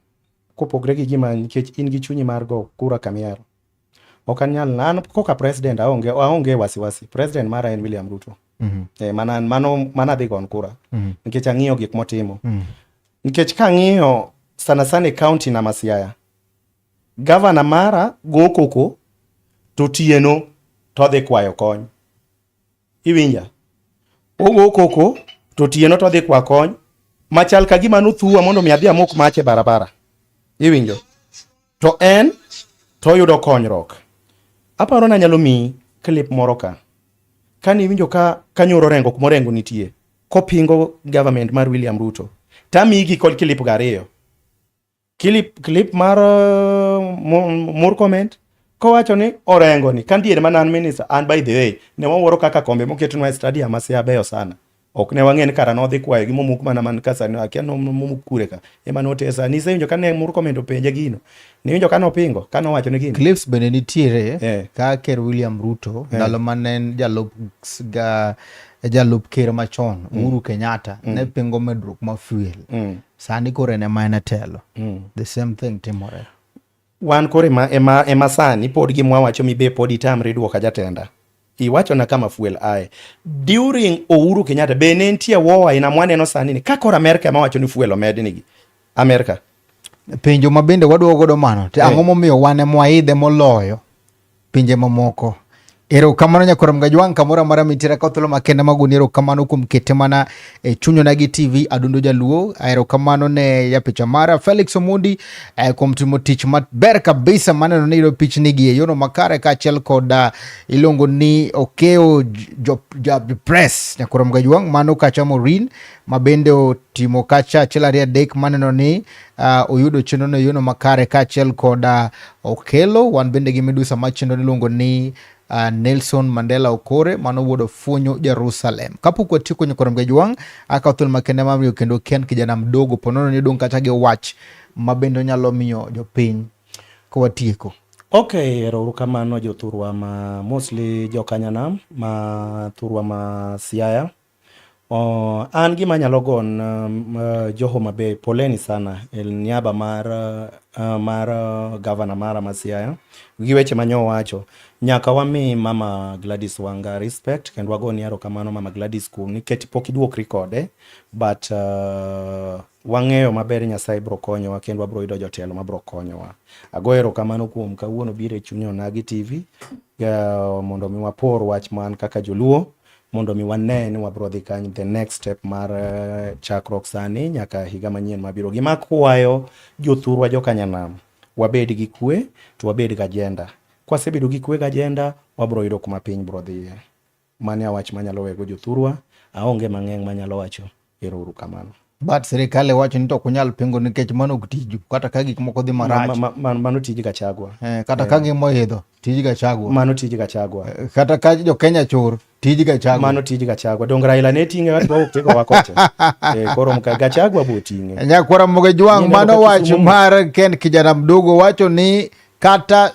kopogre gi gima nikech in gi chunyi mar go kura kamihero. Ok anyal, an koka president aonge aonge wasiwasi. President mara en William Ruto. Mana mano mana adhi gon kura. Nikech ang'iyo gik motimo. Nikech kang'iyo sana sana e county na ma Siaya, gavana mara go koko to tieno to odhi kwayo kony. Iwinja? Ogo koko to tieno to odhi kwa kony machal ka gima nothuwa mondo mi adhi amok mach e barabara. Iwinjo? To en to oyudo konyruok. Aparo ni anyalo miyi clip moro ka. Kane iwinjo ka kanyoro Orengo kuma Orengo nitie kopingo government mar William Ruto. Tamiyi gi kod clip go ariyo. Clip mar Murkomen kowacho ni Orengo ni ka ndiere mana an minister an by the way ne wawuoro kaka kombe moketnwa e stadium ma Siaya beyo sana. Ok ne wang'e ni kara nodhi kwayo gi momuk mana man ka sani akia nomuk kure ka ema noter sani. Isewinjo ka ne Murkomen openje gino? Niwinjo ka nopingo ka nowacho ni gino? Clips bende nitiere ka Ker William Ruto ndalo mane en jalup ker machon Uhuru Kenyatta ne pingo medruok mar fuel. Sani koro en ema en e telo. The same thing timore. Wan koro ema sani pod gima wawacho mibe pod itamri duoka jatenda. Iwachona kama fuel ae. During Uhuru Kenyatta be ne nitie war aina mwaneno sani ni ka koro Amerka ema wacho ni fuel omednigi. Amerka. Penjo ma bende waduogo godo mano, to ang'o momiyo wan ema waidhe moloyo pinje mamoko? Erokamano nyakwar Mgajwang' kamoro amora mintiere ka thuolo makende magoni erokamano kuom kete mana e chuny Onagi TV Adundo Jaluo. Erokamano ne japicha mara Felix Omondi kuom timo tich maber kabisa maneno ni yudo pichni gi e yono makare kaachiel kod iluongo ni Okeo Press nyakwar Mgajwang' mano kacha Maureen ma bende otimo kacha achiel ariyo adek maneno ni oyudo chenro no e yono makare kaachiel kod Okelo. Wan bende gi midusa mar chenro iluongo ni Nelson Mandela Okore mano wuod Ofuonyo Jerusalem. Kapok watieko nyakwar Mgajwang' akawo thuolo makende mar miyo kendo Ken kijana mdogo ponono ni odong' kacha gi wach ma bende onyalo miyo jopiny ka watieko. Okay, ero kamano jothurwa ma mostly jokanyanam ma thurwa ma Siaya. An gima anyalo gon jo Homa Bay poleni sana e niaba mar gavana mara ma Siaya gi weche mane owacho. Nyaka wami mama Gladys Wanga respect kendo wagoni erokamano mama Gladys kuom nikech pok iduokri kode but wang'eyo maber Nyasaye bro konyowa kendo wabro yudo jotelo mabro konyowa. Agoyo erokamano kuom kawuono biro e chuny Onagi TV mondo mi wapor wach man kaka joluo mondo mi wane ni wabro dhi kany the next step mar chakruok sani nyaka higa manyien mabiro. Gima kwayo jothurwa jokanyanam, wabed gi kwe to wabed gi agenda. Kwasebedo gi kwe gi agenda, wabro yudo kuma piny bro dhiye. Mano e wach manyalo wego jothurwa, aonge mang'eny manyalo wacho. Ero uru kamano. But sirikal wacho ni to ok unyal pingo nikech mano ok tiju kata ka gik moko dhi marach. Mano tij Gachagua. Kata ka ngima oidho, tij Gachagua. Mano tij Gachagua. Kata ka jo Kenya chor, tij Gachagua. Mano tij Gachagua. Donge Raila ne ting'e wach wawuok tigo wakocha. Koro Gachagua bo ting'e. Nyakwara Mugejwang' mano wach mar Ken kijana mdogo wacho ni kata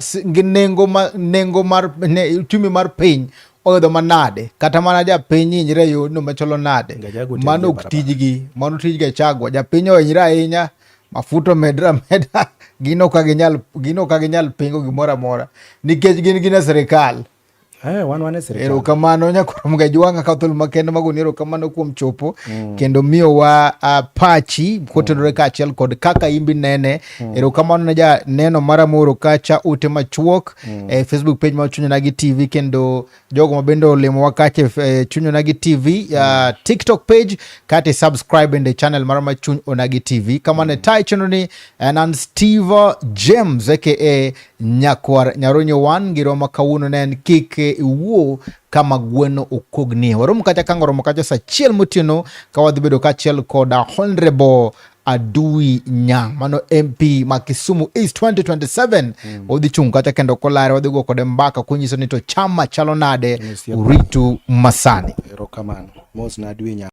nengo mar uchumi mar piny oidho manade kata mana japiny hinyre e yorno machalo nade, mano ok tijgi, mano tij Gachagua. Japiny ohinyre ahinya, mafuta omedre ameda, gin ok ginyal pingo gimoro amora nikech gin gin e sirikal. Wan e sirikal. Erokamano nyakwar Mgajwang' akawo thuolo makende magoni erokamano kuom chopo kendo miyowa pachi kotenore kaachiel kod kaka imbi nene. Erokamano ne ja neno mara moro kacha ute machuok e Facebook page mar Chuny Onagi TV kendo jogo ma bende olimowa kacha e Chuny Onagi TV TikTok page kata subscribe bende channel mara ma Chuny Onagi TV. Kamano e tai chenro ni en an Steve James aka Nyakwar Nyaronyo 1 giroma kawuono ne en kik ke iwuo kama gweno okognie. Warom kacha kang' oromo kacha saa achiel motieno ka wadhi bedo kaachiel koda Honorable Adui Nyang' mano MP ma Kisumu East 2027 odhi chung' kacha kendo kolare wadhi go kode mbaka konyiso ni to chama chalo nade Osiep. uritu masani. Erokamano. Mos na Adui Nyang'.